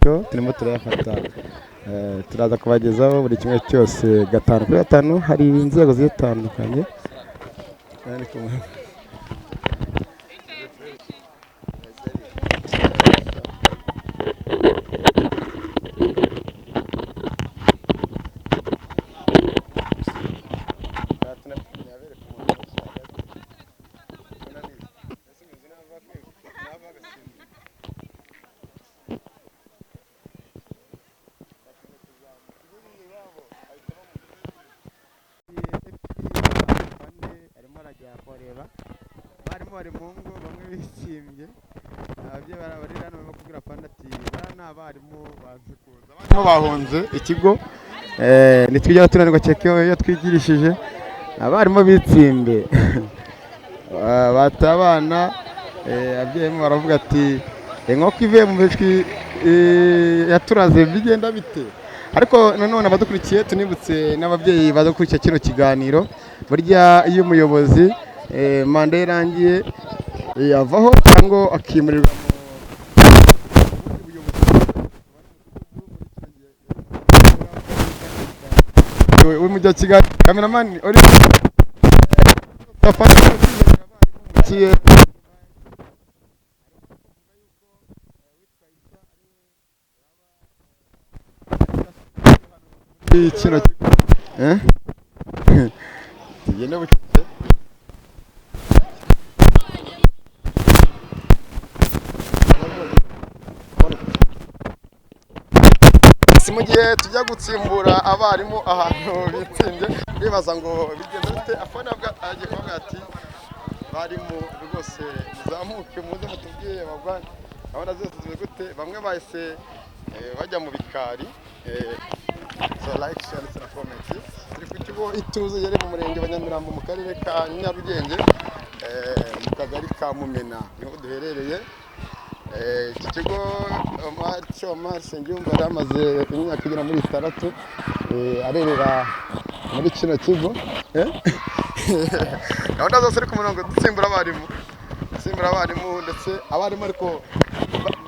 Speaker 2: Amashusho turimo turayafata, turaza kubagezaho buri kimwe cyose 5 kuri 5. Hari inzego zitandukanye. Abarimu bari mu ngo, bamwe bishimye, ababyeyi bari hano barimo kubwira Panda ati bariya ni abarimu bazi kuza, abarimu bahunze ikigo. Ntitwijya tunanirwa cyeke iyo twigirishije. Abarimu bitsimbe bata abana, ababyeyi baravuga ati inkoko ivuye mu bishwi yaturaze bigenda bite? Ariko nanone abadukurikiye tunibutse n'ababyeyi badukurikiye kino kiganiro, burya iyo umuyobozi manda irangiye yavaho cyangwa akimurirwa mu w'umujyi wa Kigali. Cameraman uri kino tugende buke. Si mu gihe tujya gutsimbura abarimu ahantu bitsinze, bibaza ngo bigenda bite? Afana agiye kuvuga ati barimu rwose muzamuke muze mutubwire bagwa gahunda zose zimeze gute. Bamwe bahise bajya mu bikari. So like, share ndetse na comment. Turi ku kigo Ituze yari mu murenge wa Nyamirambo mu karere ka Nyarugenge, mu kagari ka Mumena niho duherereye. Iki kigo Omar Nsengiyumva yari amaze imyaka igera muri 6 arerera muri kino kigo. Gahunda zose ari ku murongo, dutsimbura abarimu ndetse abarimu ariko.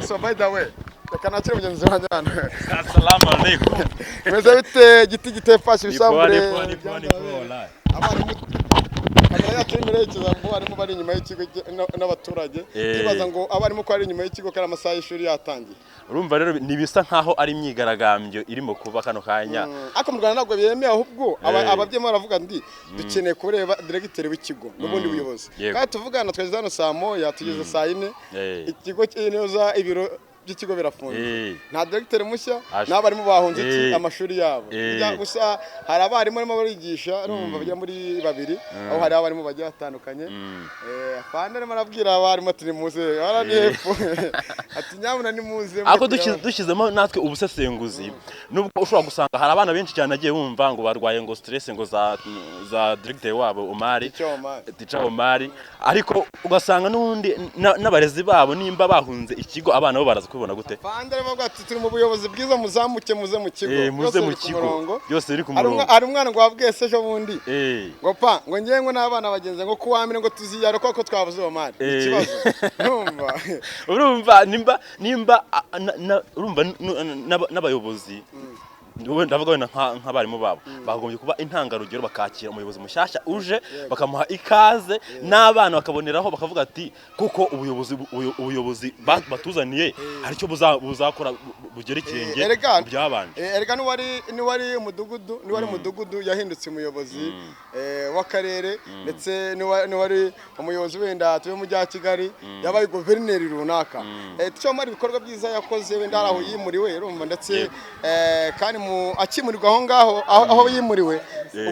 Speaker 2: So by the way, reka nakire mugenzi wanjye hano.
Speaker 1: Assalamu alaikum.
Speaker 2: Meze bite giti gitefashe ibisambure? Abarimu kamera yacu irimo irerekeza mu barimu bari inyuma y'ikigo n'abaturage, tubaza ngo abarimu ko ari inyuma y'ikigo kandi amasaha y'ishuri yatangiye.
Speaker 1: Urumva rero nibisa nkaho ari imyigaragambyo irimo kuba kano kanya.
Speaker 2: Ariko mu Rwanda ntabwo byemewe, ahubwo ababyeyi baravuga ndi dukeneye kureba diregiteri w'ikigo n'ubundi buyobozi. Kandi tuvugana twageze hano saa 1 tugeze saa 4, ikigo cy'inoza ibiro by'ikigo birafunze, nta diregiteri mushya n'abarimu bahunze iki amashuri yabo. Gusa hari abarimu barimo barigisha urumva bajya muri 2, aho hari abarimu bagiye batandukanye. Afande arimo arabwira abarimu ati nimuze, arani hepfo ati nyabuna nimuze.
Speaker 1: Ariko dushyizemo natwe ubusesenguzi, nubwo ushobora gusanga hari abana benshi cyane agiye bumva ngo barwaye ngo stress ngo za diregiteri wabo Omari, Teacher Omari, ariko ugasanga n'ubundi n'abarezi babo nimba bahunze ikigo abana bo baraza kubibona gute?
Speaker 2: Afande arimo avuga ati turi mu buyobozi bwiza, muzamuke muze mu kigo,
Speaker 1: muze mu kigo byose biri ku murongo.
Speaker 2: Hari umwana ngo wabwiye se ejo bundi ngo pa ngo ngiye ngo n'abana bagenze ngo kuwamire ngo tuziyare kuko twabuze Omari. Ikibazo urumva
Speaker 1: urumva nimba urumva n'abayobozi ndavuga wenda nk'abarimu babo bagombye kuba intangarugero, bakakira umuyobozi mushyashya uje bakamuha ikaze, n'abana bakaboneraho bakavuga ati kuko ubuyobozi batuzaniye hari icyo buzakora bugera ikirenge byabanje.
Speaker 2: Erega n'uwari umudugudu, n'uwari umudugudu yahindutse umuyobozi w'akarere, ndetse n'uwari umuyobozi wenda tuve mu mujyi wa Kigali yabaye guverineri runaka. Icyo ibikorwa byiza yakoze wenda hari aho yimuriwe urumva, ndetse kandi akimurirwa aho ngaho aho yimuriwe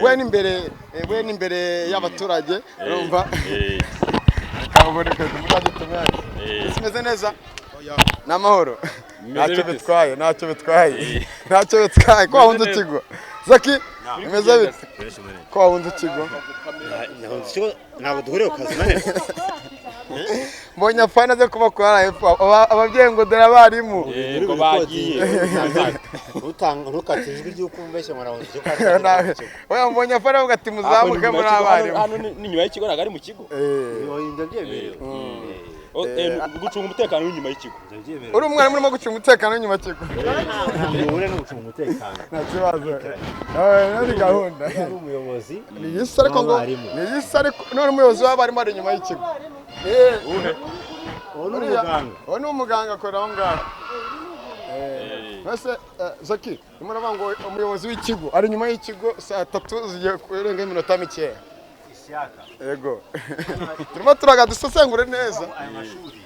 Speaker 2: we n'imbere y'abaturage urumva. Kimeze neza ni amahoro, ntacyo bitwaye, ntacyo bitwaye, ntacyo bitwaye ko wahunze ikigo. Zaki bimeze bite ko wahunze ikigo?
Speaker 12: Ntabwo duhuriye ku kazi nane.
Speaker 2: Mbonye afana zo kubakora hepfo ababyeyi ngo dore abarimu
Speaker 1: ngo bagiye.
Speaker 12: Ntukate ijwi ry'uko umbeshye ngo nahunze ikigo.
Speaker 2: Oya mbonye afana avuga ati muzamuke muri abarimu.
Speaker 1: Hano ni nyuma y'ikigo ntabwo ari mu kigo.
Speaker 12: Ndabyemerewe.
Speaker 1: Gucunga umutekano w'inyuma y'ikigo.
Speaker 2: Uri umwarimu urimo gucunga umutekano w'inyuma y'ikigo.
Speaker 12: Ntabwo no gucunga umutekano.
Speaker 2: Nta kibazo. Ni gahunda.
Speaker 12: Ari umuyobozi.
Speaker 2: Ni yisi ariko ngo ni yisi ariko none umuyobozi w'abarimu ari inyuma y'ikigo.
Speaker 12: Uwo ni umuganga.
Speaker 2: Uwo ni umuganga akora aho ngaho. Mbese Zaki, urimo ngo umuyobozi w'ikigo ari inyuma y'ikigo saa 3 zigiye kurenga iminota mikeya. Yego. Turimo turaga dusesengure neza.
Speaker 12: Aya mashuri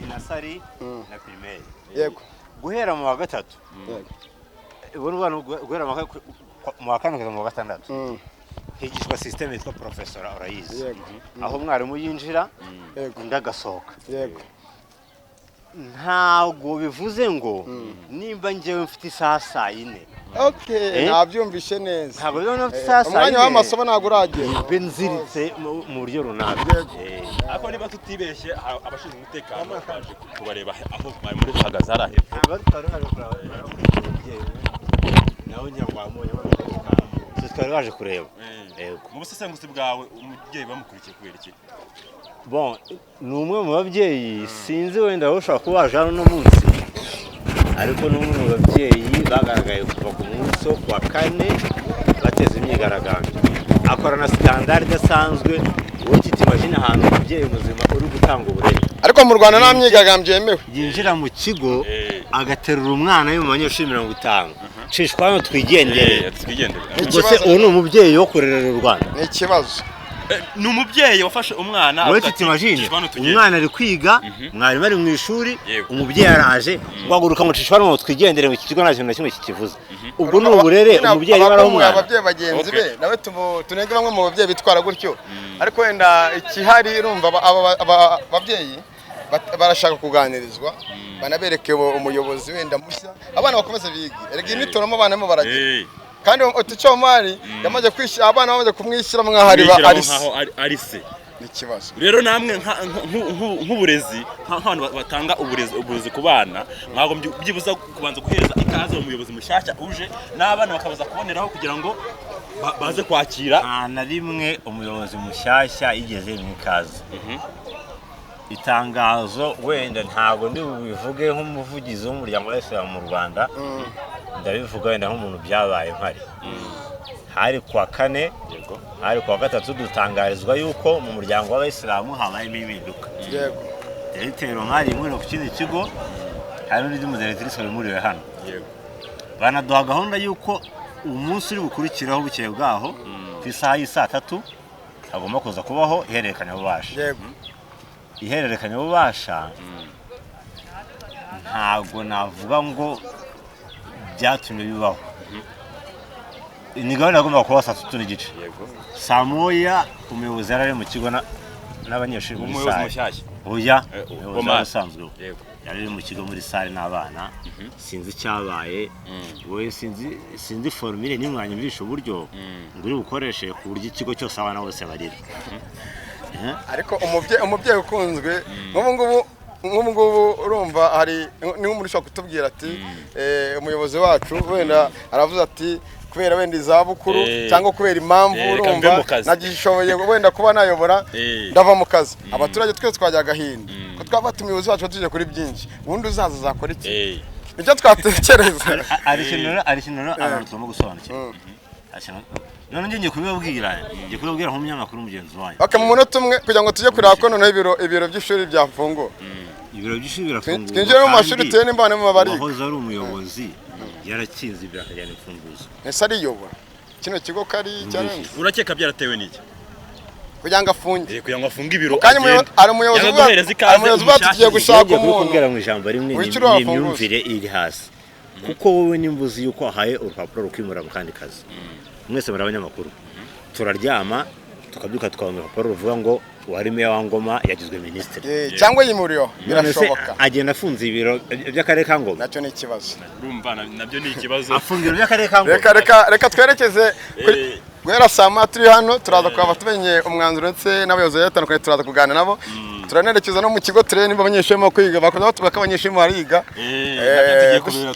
Speaker 12: ni nasari na primaire.
Speaker 2: Yego.
Speaker 12: Guhera mu wa gatatu. Yego. Guhera mu wa kane kugeza mu wa gatandatu. Higishwa system yitwa professor urayizi.
Speaker 2: Yego.
Speaker 12: Aho umwarimu yinjira undi agasohoka.
Speaker 2: Yego.
Speaker 12: Ntabwo bivuze ngo nimba njyewe mfite isaha saa 4.
Speaker 2: Okay, nabyumvishe neza.
Speaker 12: Ntabwo rero mfite isaha saa 4.
Speaker 2: Umwanya w'amasomo ntabwo uragera.
Speaker 12: Mbe nziritse mu buryo runaka.
Speaker 1: Ariko niba tutibeshye abashinzwe umutekano baje kubareba aho bari muri bahagaze hariya hepfo.
Speaker 12: Ntabwo twari baje kureba nawe ngira ngo wamubonye twari baje kureba.
Speaker 1: Mu busesenguzi bwawe umubyeyi bamukurikiye kubera iki?
Speaker 12: Bon, ni umwe mu babyeyi sinzi wenda ushobora kuba waje hano uno munsi, ariko ni umwe mu babyeyi bagaragaye kuva ku munsi wo kuwa kane bateza imyigaragambyo, akorana sitandari idasanzwe. Wowe kitimajina ahantu umubyeyi muzima uri gutanga uburere,
Speaker 2: ariko mu Rwanda nta myigaragambyo yemewe,
Speaker 12: yinjira mu kigo agaterura umwana we mu banyeshuri 50, cishwa hano twigendere. Ubwo se uwo ni umubyeyi wo kurerera u Rwanda?
Speaker 2: Ni ikibazo.
Speaker 1: Ni umubyeyi wafashe umwana.
Speaker 12: Wowe tutimajine umwana ari kwiga, mwarimu ari mu ishuri, umubyeyi araje ngo haguruka ngo cishwa hano twigendere, ngo iki kigo nta kintu na kimwe kikivuze. Ubwo ni uburere umubyeyi arimo araha umwana.
Speaker 2: Ababyeyi bagenzi be nawe tunenge bamwe mu babyeyi bitwara gutyo, ariko wenda ikihari urumva ababyeyi barashaka kuganirizwa, banabereke umuyobozi wenda mushya, abana bakomeze bige. Erega imitoramo abana barimo baragira. Kandi Teacher Omar yamaze kwishyira abana bamaze kumwishyira mwahari ba
Speaker 1: Arise.
Speaker 2: Ni ikibazo.
Speaker 1: Rero namwe nk'uburezi nk'abantu batanga uburezi ku bana, mwagombye byibuza kubanza guhereza ikaze umuyobozi mushyashya uje n'abana bakabaza kuboneraho kugira ngo baze kwakira.
Speaker 12: Nta na rimwe umuyobozi mushyashya yigeze mu ikaze. Itangazo wenda ntabwo ndi bubivuge nk'umuvugizi w'umuryango w'Abayisilamu mu Rwanda, ndabivuga wenda nk'umuntu byabaye mpari. Hari kuwa kane, hari kuwa gatatu dutangarizwa yuko mu muryango w'Abayisilamu habayemo impinduka.
Speaker 2: Yego.
Speaker 12: Directeur Omar yimuriwe ku kindi kigo, hari n'undi mudirectrice wimuriwe hano.
Speaker 1: Yego.
Speaker 12: Banaduha gahunda yuko umunsi uri bukurikiraho bukeye bwaho ku isaha y'i 3:00 hagomba kuza kubaho ihererekanyabubasha.
Speaker 2: Yego.
Speaker 12: Ihererekanyabubasha ntabwo navuga ngo byatumye bibaho. Ni gahunda yagombaga kuba saa 3:15. Saa 1 umuyobozi yari ari mu kigo n'abanyeshuri muri sale. Oya, umuyobozi usanzwe yari ari mu kigo muri sale n'abana. Sinzi icyabaye, wowe sinzi formule nimwanyumvisha uburyo ngo uri bukoreshe ku buryo ikigo cyose abana bose barira.
Speaker 2: Ariko umubyeyi ukunzwe nk'ubu ngubu urumva hari niba umuntu ushobora kutubwira ati umuyobozi wacu wenda aravuze ati kubera wenda izabukuru cyangwa kubera impamvu urumva nagishoboye wenda kuba nayobora ndava mu kazi. Abaturage twese twajya agahinda ko twaba umuyobozi wacu tuje kuri byinshi, ubundi uzaza azakora iki? Nicyo twatekereza.
Speaker 12: Ari ikintu abantu tugomba gusobanukirwa. None ngiye kubibabwira, ngiye kubibabwira nk'umunyamakuru mugenzi wanyu.
Speaker 2: Okay, mu munota umwe kugira ngo tujye kureba ko noneho ibiro by'ishuri byafunguwe.
Speaker 12: Ibiro by'ishuri birafunguwe.
Speaker 2: Twinjire mu mashuri tuye nimba mu bari.
Speaker 12: Wahoze ari umuyobozi yarakinze ibyo akajyana imfunguzo.
Speaker 2: Ese ariyobora kino kigo kari cyarenze.
Speaker 1: Urakeka byaratewe n'iki?
Speaker 2: Kugira ngo afunge.
Speaker 1: Kugira ngo afunge ibiro.
Speaker 2: Kandi ari umuyobozi batugiye gushaka umuntu.
Speaker 12: Kubwira mu ijambo rimwe ni imyumvire iri hasi. Kuko wowe nimbuzi yuko ahaye urupapuro rukwimura mu kandi kazi. Mwese muri abanyamakuru turaryama tukabyuka tukabona urupapuro ruvuga ngo uwari meya wa Ngoma yagizwe minisitiri
Speaker 2: cyangwa yimuriwe, birashoboka.
Speaker 12: Agenda afunze ibiro by'akarere ka Ngoma,
Speaker 2: nacyo ni ikibazo.
Speaker 1: Urumva nabyo ni ikibazo.
Speaker 12: Afunze ibiro by'akarere ka Ngoma.
Speaker 2: Reka twerekeze guhera saa 1 turi hano, turaza kuba tumenye umwanzuro ndetse n'abayobozi batandukanye turaza kuganira nabo. Turanerekeza no mu kigo turebe niba abanyeshuri barimo kwiga, bakomeza batubwira ko abanyeshuri bariga.
Speaker 1: Tugiye kureba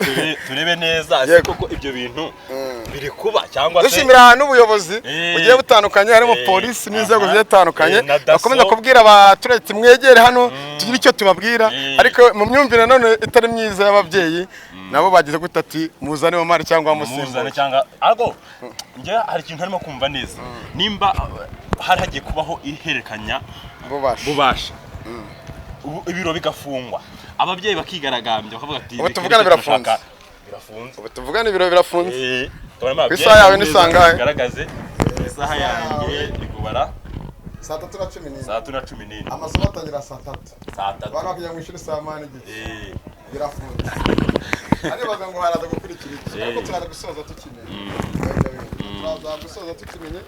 Speaker 1: turebe neza ese koko ibyo bintu Biri kuba cyangwa se
Speaker 2: Dushimira n'ubuyobozi bugiye butandukanye, harimo polisi n'inzego zigiye zitandukanye,
Speaker 1: na DASSO.
Speaker 2: bakomeza kubwira abaturage ati mwegere hano tugire icyo tubabwira. Ariko mu myumvire nanone itari myiza y'ababyeyi, nabo bagize gute, ati muzane Omar cyangwa
Speaker 1: muzane
Speaker 2: musimbuze.
Speaker 1: Cyangwa ariko njye hari ikintu harimo kumva neza, nimba hari hagiye kubaho ihererekanya
Speaker 2: bubasha,
Speaker 1: ubu ibiro bigafungwa, ababyeyi bakigaragambya bakavuga ati
Speaker 2: Ubu
Speaker 1: "Reka
Speaker 2: tuvugana
Speaker 1: reka
Speaker 2: birafunze.
Speaker 1: Birafunze.
Speaker 2: Ubu tuvugana ibiro birafunze.
Speaker 1: Tubona
Speaker 2: Ku isaha yawe ni
Speaker 1: neza
Speaker 2: saa ngahe?
Speaker 1: Bigaragaze isaha yanjye iri kubara
Speaker 2: 3:14.
Speaker 1: 3:14.
Speaker 2: Amasomo atangira saa 3.
Speaker 1: Saa 3.
Speaker 2: Abana bakajya mu ishuri saa 8:30. Birafunze. Aribaza ngo haraza gukurikira iki, ariko turaza gusoza tukimenye, turaza gusoza tukimenye.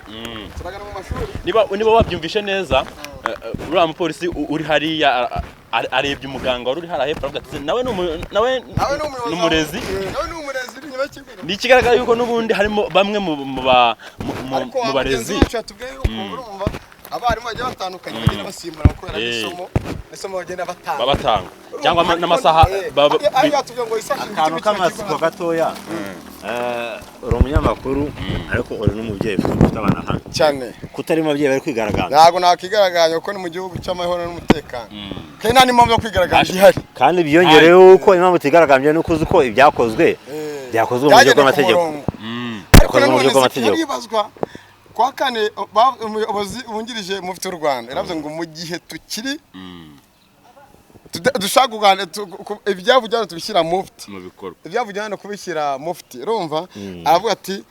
Speaker 2: Turagana mu mashuri.
Speaker 1: Niba wabyumvishe neza, uriya mupolisi uri hariya arebye umuganga wari uri hariya hepfo, aravuga ati nawe ni umurezi.
Speaker 2: Nawe ni umurezi uri inyuma y'ikigo.
Speaker 1: Ni ikigaragara yuko n'ubundi harimo bamwe
Speaker 2: Ariko
Speaker 1: mu
Speaker 2: mugenzi
Speaker 1: barezi.
Speaker 2: wacu yatubwiye yuko, urumva, abarimu bagiye batandukanye bagenda basimbura kubera n'isomo bagenda batanga.
Speaker 1: Baba batanga cyangwa n'amasaha
Speaker 2: Ariko yatubwiye ngo isaha
Speaker 12: Akantu k'amatsiko gatoya. Uri umunyamakuru ariko uri n'umubyeyi ufite abana hano.
Speaker 2: Cyane.
Speaker 12: Kutari mu babyeyi bari kwigaragambya?
Speaker 2: Ntabwo nakwigaragambya kuko ni mu gihugu cy'amahoro n'umutekano, kandi nta n'impamvu yo kwigaragambya ihari.
Speaker 12: Kandi byiyongereyeho uko impamvu utigaragambye nuko uzi ko ibyakozwe byakozwe mu buryo
Speaker 2: Byagendeye ku
Speaker 12: bw'amategeko.
Speaker 2: murongo. Ariko
Speaker 12: Byakozwe mu buryo
Speaker 2: nanone
Speaker 12: bw'amategeko.
Speaker 2: haribazwa kwa kane umuyobozi wungirije mufti w'u Rwanda yaravuze ngo mu gihe tukiri dushaka kuganira ibyavugiwe hano tubishyira mufti
Speaker 1: mu bikorwa.
Speaker 2: Ibyavugiwe hano kubishyira mufti, urumva, aravuga ati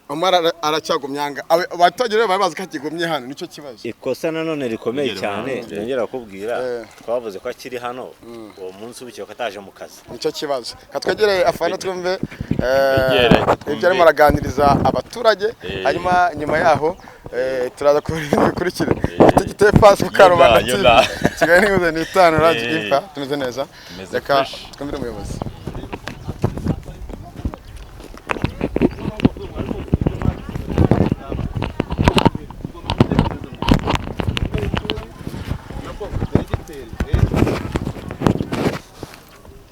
Speaker 2: Omar aracyagumye aha ngaha. Abaturage rero bari bazi ko akigumye hano, nicyo kibazo.
Speaker 12: Ikosa nanone rikomeye
Speaker 2: Ongera
Speaker 12: cyane,
Speaker 2: ubanze.
Speaker 12: nongera kukubwira, twavuze ko akiri hano uwo munsi bukeye ko ataje mu kazi.
Speaker 2: Nicyo kibazo. Katwegere afana twumve
Speaker 1: Twegere, twumve.
Speaker 2: ibyo arimo araganiriza abaturage, hanyuma nyuma yaho turaza kubona ibindi bikurikira. Ifite giteye pasi ku Karubanda
Speaker 1: Yola,
Speaker 2: TV.
Speaker 1: yola.
Speaker 2: Kigali News ni itanu radio Imfa tumeze neza.
Speaker 1: Tumeze
Speaker 2: Reka
Speaker 1: fresh.
Speaker 2: twumvire umuyobozi.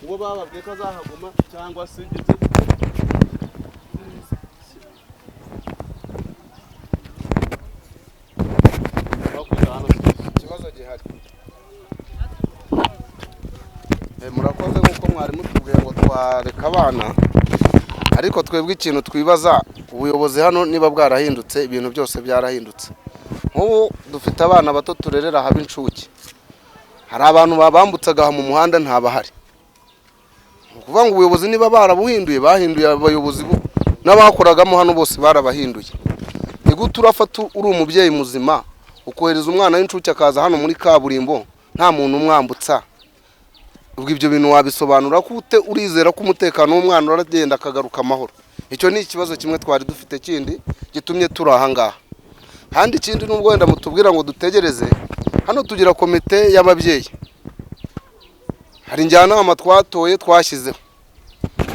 Speaker 15: Uwo bababwiye ko azahaguma cyangwa se ndetse
Speaker 3: Ikibazo gihari. Murakoze nk'uko mwari mutubwiye ngo twareka abana, ariko twebwe ikintu twibaza, ubuyobozi hano niba bwarahindutse, ibintu byose byarahindutse. Nk'ubu dufite abana bato turerera haba incuke, hari abantu babambutsaga aha mu muhanda ntabahari. Ni ukuvuga ngo ubuyobozi niba barabuhinduye, bahinduye abayobozi n'abakoragamo hano bose barabahinduye. Ni gute urafata uri umubyeyi muzima ukohereza umwana w'incuke akaza hano muri kaburimbo nta muntu umwambutsa? Ubwo ibyo bintu wabisobanura ko ute? Urizera ko umutekano w'umwana uragenda akagaruka amahoro? Icyo ni ikibazo kimwe twari dufite kindi gitumye turi aha ngaha. Kandi ikindi, nubwo wenda mutubwira ngo dutegereze hano, tugira komite y'ababyeyi, hari njyanama twatoye twashyizeho.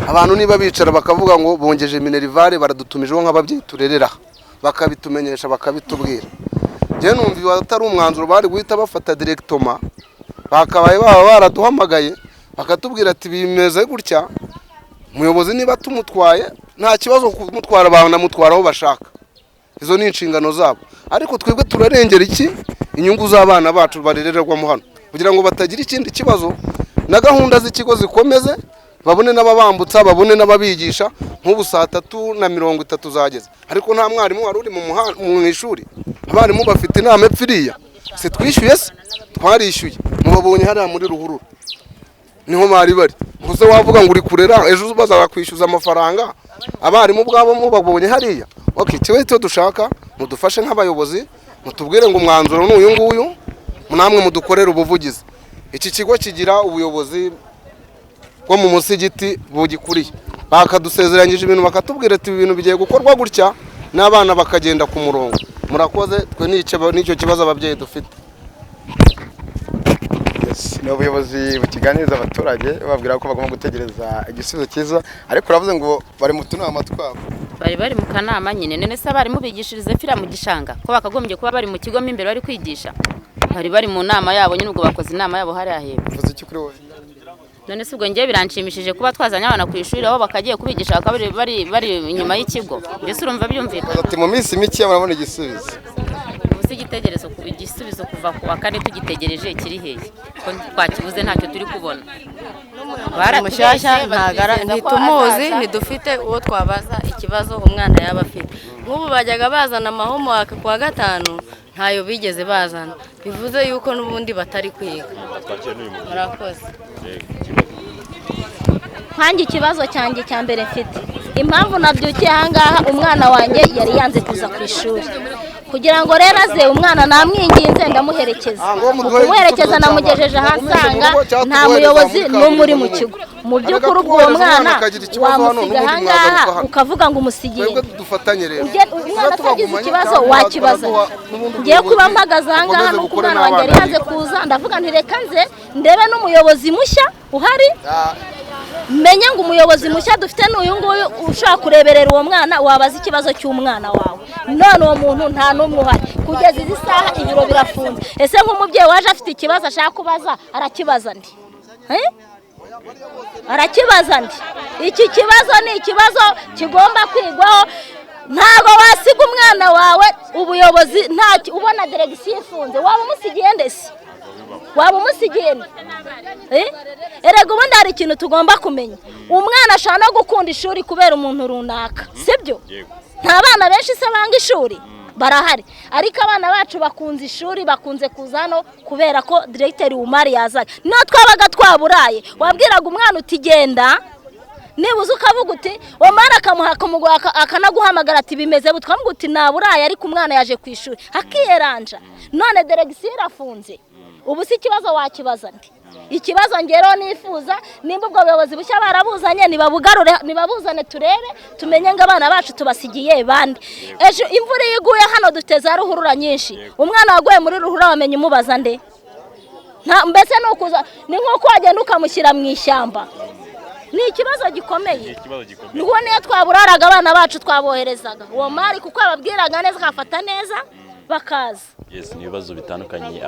Speaker 3: Abantu niba bicara bakavuga ngo bongeje minerval, baradutumijeho nk'ababyeyi turerera aha, bakabitumenyesha, bakabitubwira. Njyewe numva ibi atari umwanzuro bari guhita bafata directement, bakabaye baba baraduhamagaye bakatubwira ati bimeze gutya. Umuyobozi niba tumutwaye nta kibazo, kumutwara banamutwara aho bashaka, izo ni inshingano zabo. Ariko twebwe turarengera iki? Inyungu z'abana bacu barererwamo hano, kugira ngo batagira ikindi kibazo na gahunda z'ikigo zikomeze, babone n'ababambutsa, babone n'ababigisha. Nk'ubu 3:30 zageze, ariko nta mwarimu wari uri mu ishuri. Abarimu bafite inama epfo iriya. Si twishyuye se? Twarishyuye. Mubabonye hariya muri ruhurura niho bari bari. Gusa wavuga ngo uri kurera, ejo bazakwishyuza amafaranga, abarimu ubwabo mubabonye hariya. Okay, kibe icyo dushaka, mudufashe nk'abayobozi, mutubwire ngo umwanzuro ni uyu nguyu, namwe mudukorere ubuvugizi. Iki kigo kigira ubuyobozi bwo mu musigiti bugikuriye, bakadusezeranyije ibintu, bakatubwira ati ibi bintu bigiye gukorwa gutya, n'abana bakagenda ku murongo. Murakoze, twe n'icyo kibazo ababyeyi dufite.
Speaker 2: Yes, ni ubuyobozi bukiganiriza abaturage bababwira ko bagomba gutegereza igisubizo cyiza, ariko uravuze ngo bari mu tunama twabo.
Speaker 16: Bari mu kanama nyine. None se abarimu bigishiriza fira mu gishanga, ko bakagombye kuba bari mu kigo mo imbere bari kwigisha? Bari mu nama yabo nyine, ubwo bakoze inama yabo hariya hepfo.
Speaker 2: Uvuze iki kuri wowe?
Speaker 16: None se ubwo ngewe biranshimishije kuba twazanye abana ku ishuri aho bakagiye kubigisha bakaba bari inyuma y'ikigo? Mbese urumva byumvikana?
Speaker 2: Ati mu minsi mike murabona igisubizo.
Speaker 16: Ubu igitekerezo igisubizo kuva ku wa kane tugitegereje kiri hehe? Ko twakibuze, ntacyo turi kubona.
Speaker 5: Mushyashya.
Speaker 16: Baratubeshye, batwizeza ko
Speaker 5: Ntitumuzi,
Speaker 16: azaza.
Speaker 5: ntidufite uwo twabaza ikibazo umwana yaba afite. Nk'ubu bajyaga bazana amahomework ku wa gatanu, ntayo bigeze bazana, bivuze yuko n'ubundi batari kwiga.
Speaker 1: Twakira n'uyu mubyeyi.
Speaker 5: Murakoze.
Speaker 1: Yego, ikibazo.
Speaker 11: Nkanjye ikibazo cyanjye cya mbere mfite, impamvu nabyukiye ahangaha, umwana wanjye yari yanze kuza ku ishuri. Kugira ngo rero aze, umwana namwinginze ndamuherekeza. Mu kumuherekeza namugejeje ahansanga nta muyobozi n'umwe uri mu kigo. Mu by'ukuri ubwo uwo mwana wamusiga ahangaha ukavuga ngo umusigiye
Speaker 3: Dufatanye rero.
Speaker 11: Umwana atagize ikibazo wakibaza. Ngiye kuba mpagaze ahangaha nuko umwana wanjye yari yanze kuza, ndavuga nti reka nze ndebe n'umuyobozi mushya uhari, menye ngo umuyobozi mushya dufite ni uyu nguyu ushaka kureberera uwo mwana, wabaza ikibazo cy'umwana wawe. None uwo muntu nta n'umwe uhari kugeza izi saha, ibiro birafunze. Ese nk'umubyeyi waje afite ikibazo ashaka kubaza, arakibaza ndi? Eh? Arakibaza ndi? Iki kibazo ni ikibazo kigomba kwigwaho. Ntabwo wasiga umwana wawe ubuyobozi nta ubona, direction ifunze, waba umusigiye ndetse waba umusigiye nde? Eh? Erega ubundi hari ikintu tugomba kumenya: umwana ashobora no gukunda ishuri kubera umuntu runaka, sibyo? Nta bana benshi se banga ishuri? Barahari. Ariko abana bacu bakunze ishuri, bakunze kuza hano kubera ko diregiteri Umari yazaga. Niyo twabaga twaburaye, wabwiraga umwana uti genda, nibuze ukavuga uti Omari akamuha akanaguhamagara ati bimeze bute, ukavuga uti naburaye, ariko umwana yaje ku ishuri, akiyeranja. None direction irafunze, ubu si ikibazo wakibaza ndi? Ikibazo ngero nifuza, nimba ubwo buyobozi bushya barabuzanye, nibabugarure, nibabuzane turebe, tumenye ngo abana bacu tubasigiye bande. Ejo imvura iyo iguye hano dufite za ruhurura nyinshi, umwana waguye muri ruhurura wamenya umubaza nde? Nta mbese ni ukuza, ni nk'uko wagenda ukamushyira mu ishyamba. Ni ikibazo gikomeye.
Speaker 1: Ikibazo gikomeye.
Speaker 11: Nuwo niyo twaburaraga, abana bacu twaboherezaga uwo mari kuko ababwiraga neza, akafata neza bakaza.
Speaker 1: Yes, ni ibibazo bitandukanye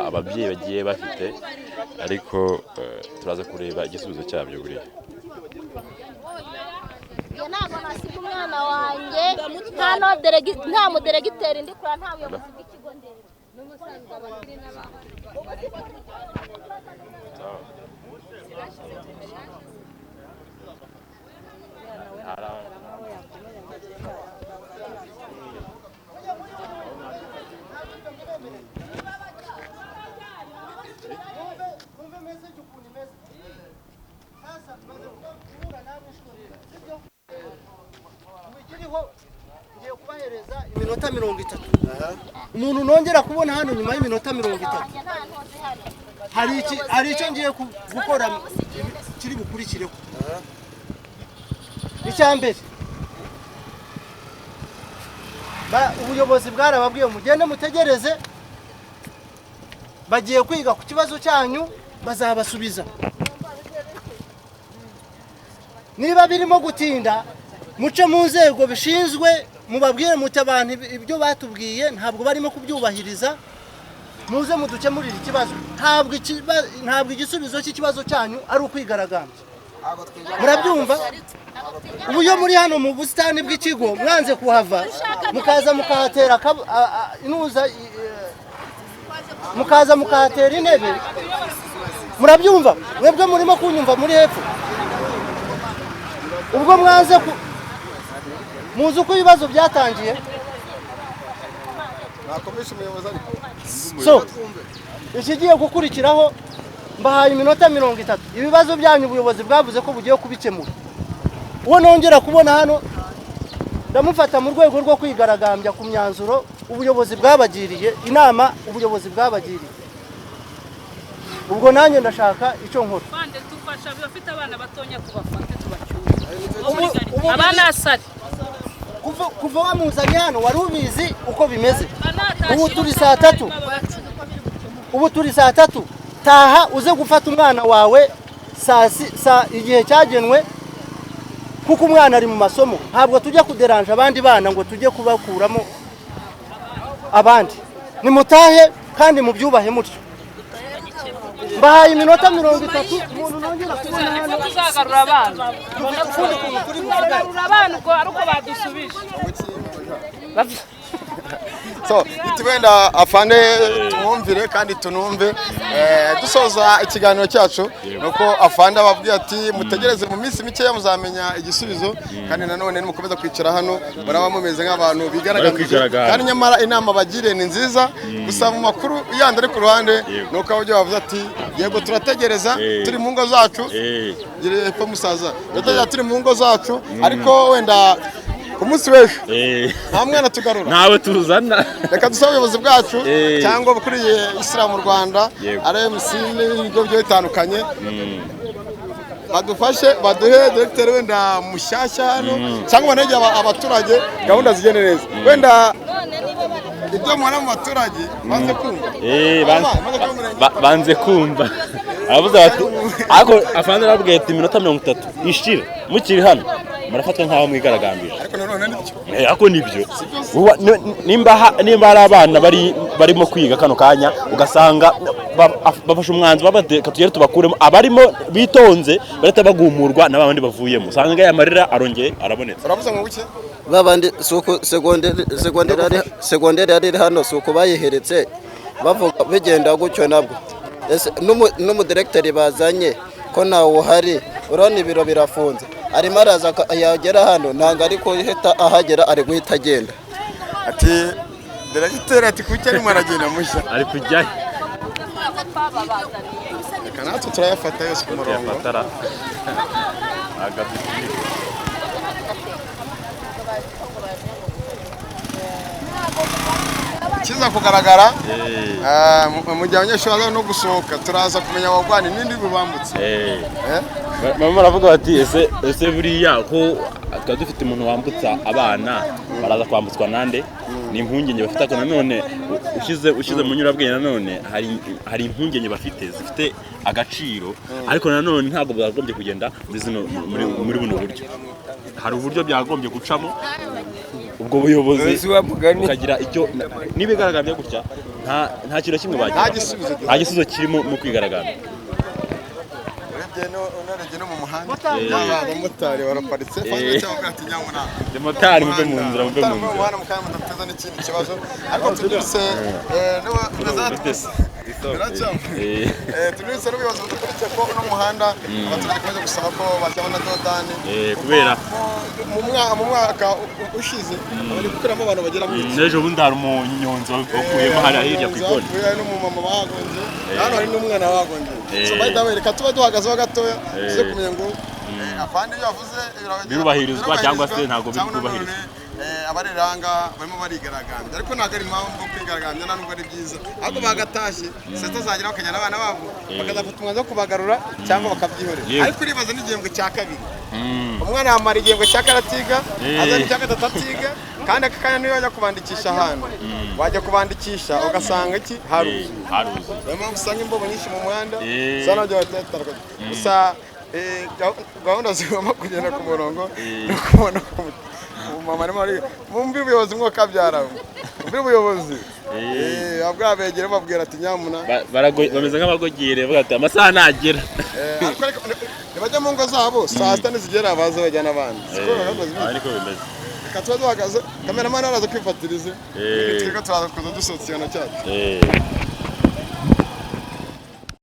Speaker 1: ababyeyi bagiye bafite, ariko turaza kureba igisubizo cyabyo buriya.
Speaker 11: Njye ntabwo nasiga umwana wanjye nta muderegiteri ndi kura, nta buyobozi bw'ikigo ndeba.
Speaker 17: Ngiye kubahereza iminota 30. Umuntu nongera kubona hano nyuma y'iminota 30, hari icyo ngiye gukora kiri bukurikireho. Icya mbere, ubuyobozi bwarababwiye mugende mutegereze, bagiye kwiga ku kibazo cyanyu, bazabasubiza. Niba birimo gutinda, muce mu nzego bishinzwe mubabwire muti abantu ibyo batubwiye ntabwo barimo kubyubahiriza, muze mudukemurire ikibazo. Ntabwo igisubizo cy'ikibazo cyanyu ari ukwigaragambya, murabyumva? Ubu iyo muri hano mu busitani bw'ikigo mwanze kuhava, mukaza mukahatera inuza, mukaza mukahatera intebe, murabyumva? Mwebwe murimo kunyumva muri hepfo, ubwo mwanze muzi uko ibibazo byatangiye. So ikigiye gukurikiraho, mbahaye iminota 30, ibibazo byanyu ubuyobozi bwavuze ko bugiye kubikemura. Uwo nongera kubona hano ndamufata mu rwego rwo kwigaragambya ku myanzuro ubuyobozi bwabagiriye inama, ubuyobozi bwabagiriye. Ubwo nanjye ndashaka icyo nkora.
Speaker 13: Bande tufasha abafite abana batonya tubafate tubacyure. Abana asari
Speaker 17: Kuva wamuzanye hano wari ubizi uko bimeze. Ubu turi saa 3, ubu turi saa 3. Taha uze gufata umwana wawe saa igihe cyagenwe, kuko umwana ari mu masomo. Ntabwo tujya kuderanja abandi bana ngo tujye kubakuramo abandi. Nimutahe kandi mubyubahe mutyo. Mbahaye iminota 30 umuntu nongera kubona hano
Speaker 13: tuzagarura abana. Tuzagarura abana ubwo ari uko badusubije.
Speaker 2: So wenda afande tumwumvire kandi tunumve. Dusoza ikiganiro cyacu nuko afande ababwiye ati mutegereze mu minsi mikeya muzamenya igisubizo, kandi nanone nimukomeza kwicara hano muraba mumeze nk'abantu bigaragambije, kandi nyamara inama bagire ni nziza. Gusa mu makuru yandi ari ku ruhande nuko ababyeyi bavuze ati yego turategereza turi mu ngo zacu, gire epfo musaza, turategereza turi mu ngo zacu, ariko wenda ku munsi w'ejo nta mwana tugarura,
Speaker 1: ntawe tuzana.
Speaker 2: Reka dusabe ubuyobozi bwacu cyangwa abakuriye Isilamu mu Rwanda, RMC n'ibigo bigiye bitandukanye, badufashe baduhe directeur wenda mushyashya hano, cyangwa banegere abaturage gahunda zigende neza. Wenda ibyo mubona mu baturage banze kumva,
Speaker 1: banze kumva. Aravuze ati ariko afande arabwiye ati iminota 30 ishira mukiri hano murafatwa nkaho mwigaragambije.
Speaker 2: Ariko nanone nibyo,
Speaker 1: ariko nibyo nimba ari abana barimo kwiga kano kanya ugasanga bafashe umwanzuro babateka tugere tubakuremo, abarimo bitonze barahita bagumurwa n'abandi bavuyemo, usanga aya marira arongeye arabonetse.
Speaker 2: Uravuze ngo buke
Speaker 18: babandi suko segonderi ari hano suko bayiheretse bavuga bigenda gutyo nabwo n'umudirecteur bazanye ko nawe uhari, urabona ibiro birafunze, arimo araza yagera hano ntabwo ari guhita ahagera, ari guhita agenda.
Speaker 2: Ati directeur ati kuki arimo aragenda mushya,
Speaker 1: ari kujyayo.
Speaker 2: Reka natwe turayafata yose ku murongo. Kiza kugaragara mu gihe abanyeshuri baza no gusohoka turaza kumenya abagwani n'indi bubambutse.
Speaker 1: Mama baravuga bati ese buriya ko twari dufite umuntu wambutsa abana baraza kwambutswa nande? Ni impungenge bafite, ariko nanone ushyize mu nyurabwenge nanone hari impungenge bafite zifite agaciro, ariko nanone ntabwo byagombye kugenda muri buno buryo. Hari uburyo byagombye gucamo ubwo buyobozi bukagira icyo n'ibigaragambya gutya nta kintu kimwe bagira, nta gisubizo kirimo mu kwigaragambya.
Speaker 2: Urebye no mu muhanda abamotari baraparitse,
Speaker 1: motari muve mu nzira, muve mu nzira
Speaker 2: mudateza n'ikindi kibazo. Ariko tunyuze n'ubuyobozi budukurikiye ko uno muhanda abaturage bakomeje gusaba ko bashyiramo na dodani,
Speaker 1: kubera
Speaker 2: mu mwaka ushize bari gukuramo abantu bagera muri
Speaker 1: n'ejo bundi hari umunyonzi wakuyemo hariya hirya ku ikoni,
Speaker 2: n'umumama bahagonze, hano hari n'umwana bahagonze. So by the way, reka tuba duhagazeho gatoya tuze kumenya ngo afande ibyo yavuze
Speaker 1: birubahirizwa cyangwa se ntabwo biri kubahirizwa.
Speaker 2: Abariranga barimo barigaragambya, ariko ntabwo ari impamvu kwigaragambya, nta nubwo ari byiza, ahubwo bagatashye saa sita zagera bakajyana abana babo bakazafata umwanzuro wo kubagarura cyangwa bakabyihorera. Ariko uribaza n'igihembwe cya kabiri, umwana yamara igihembwe cya kane atiga, azana icya gatatu atiga, kandi aka kanya niyo wajya kubandikisha ahantu wajya kubandikisha ugasanga iki haruzuye. Niyo mpamvu usanga imbobo nyinshi mu muhanda, usanga nabyo batandukanye. Gusa gahunda zigomba kugenda ku murongo no kubona mama arimo ari mumbi ubuyobozi mwo kabyara mumbi ubuyobozi abwabegere babwira ati nyamuna
Speaker 1: bameze nk'abagogere bavuga ati amasaha nagera,
Speaker 2: ariko nibajya mu ngo zabo saa sita nizigera baze bajyana abandi.
Speaker 1: Ariko bimeze
Speaker 2: reka tuba duhagaze, kameramani araza kwifatiriza, twebwe turaza kuza dusohotse ikiganiro cyacu.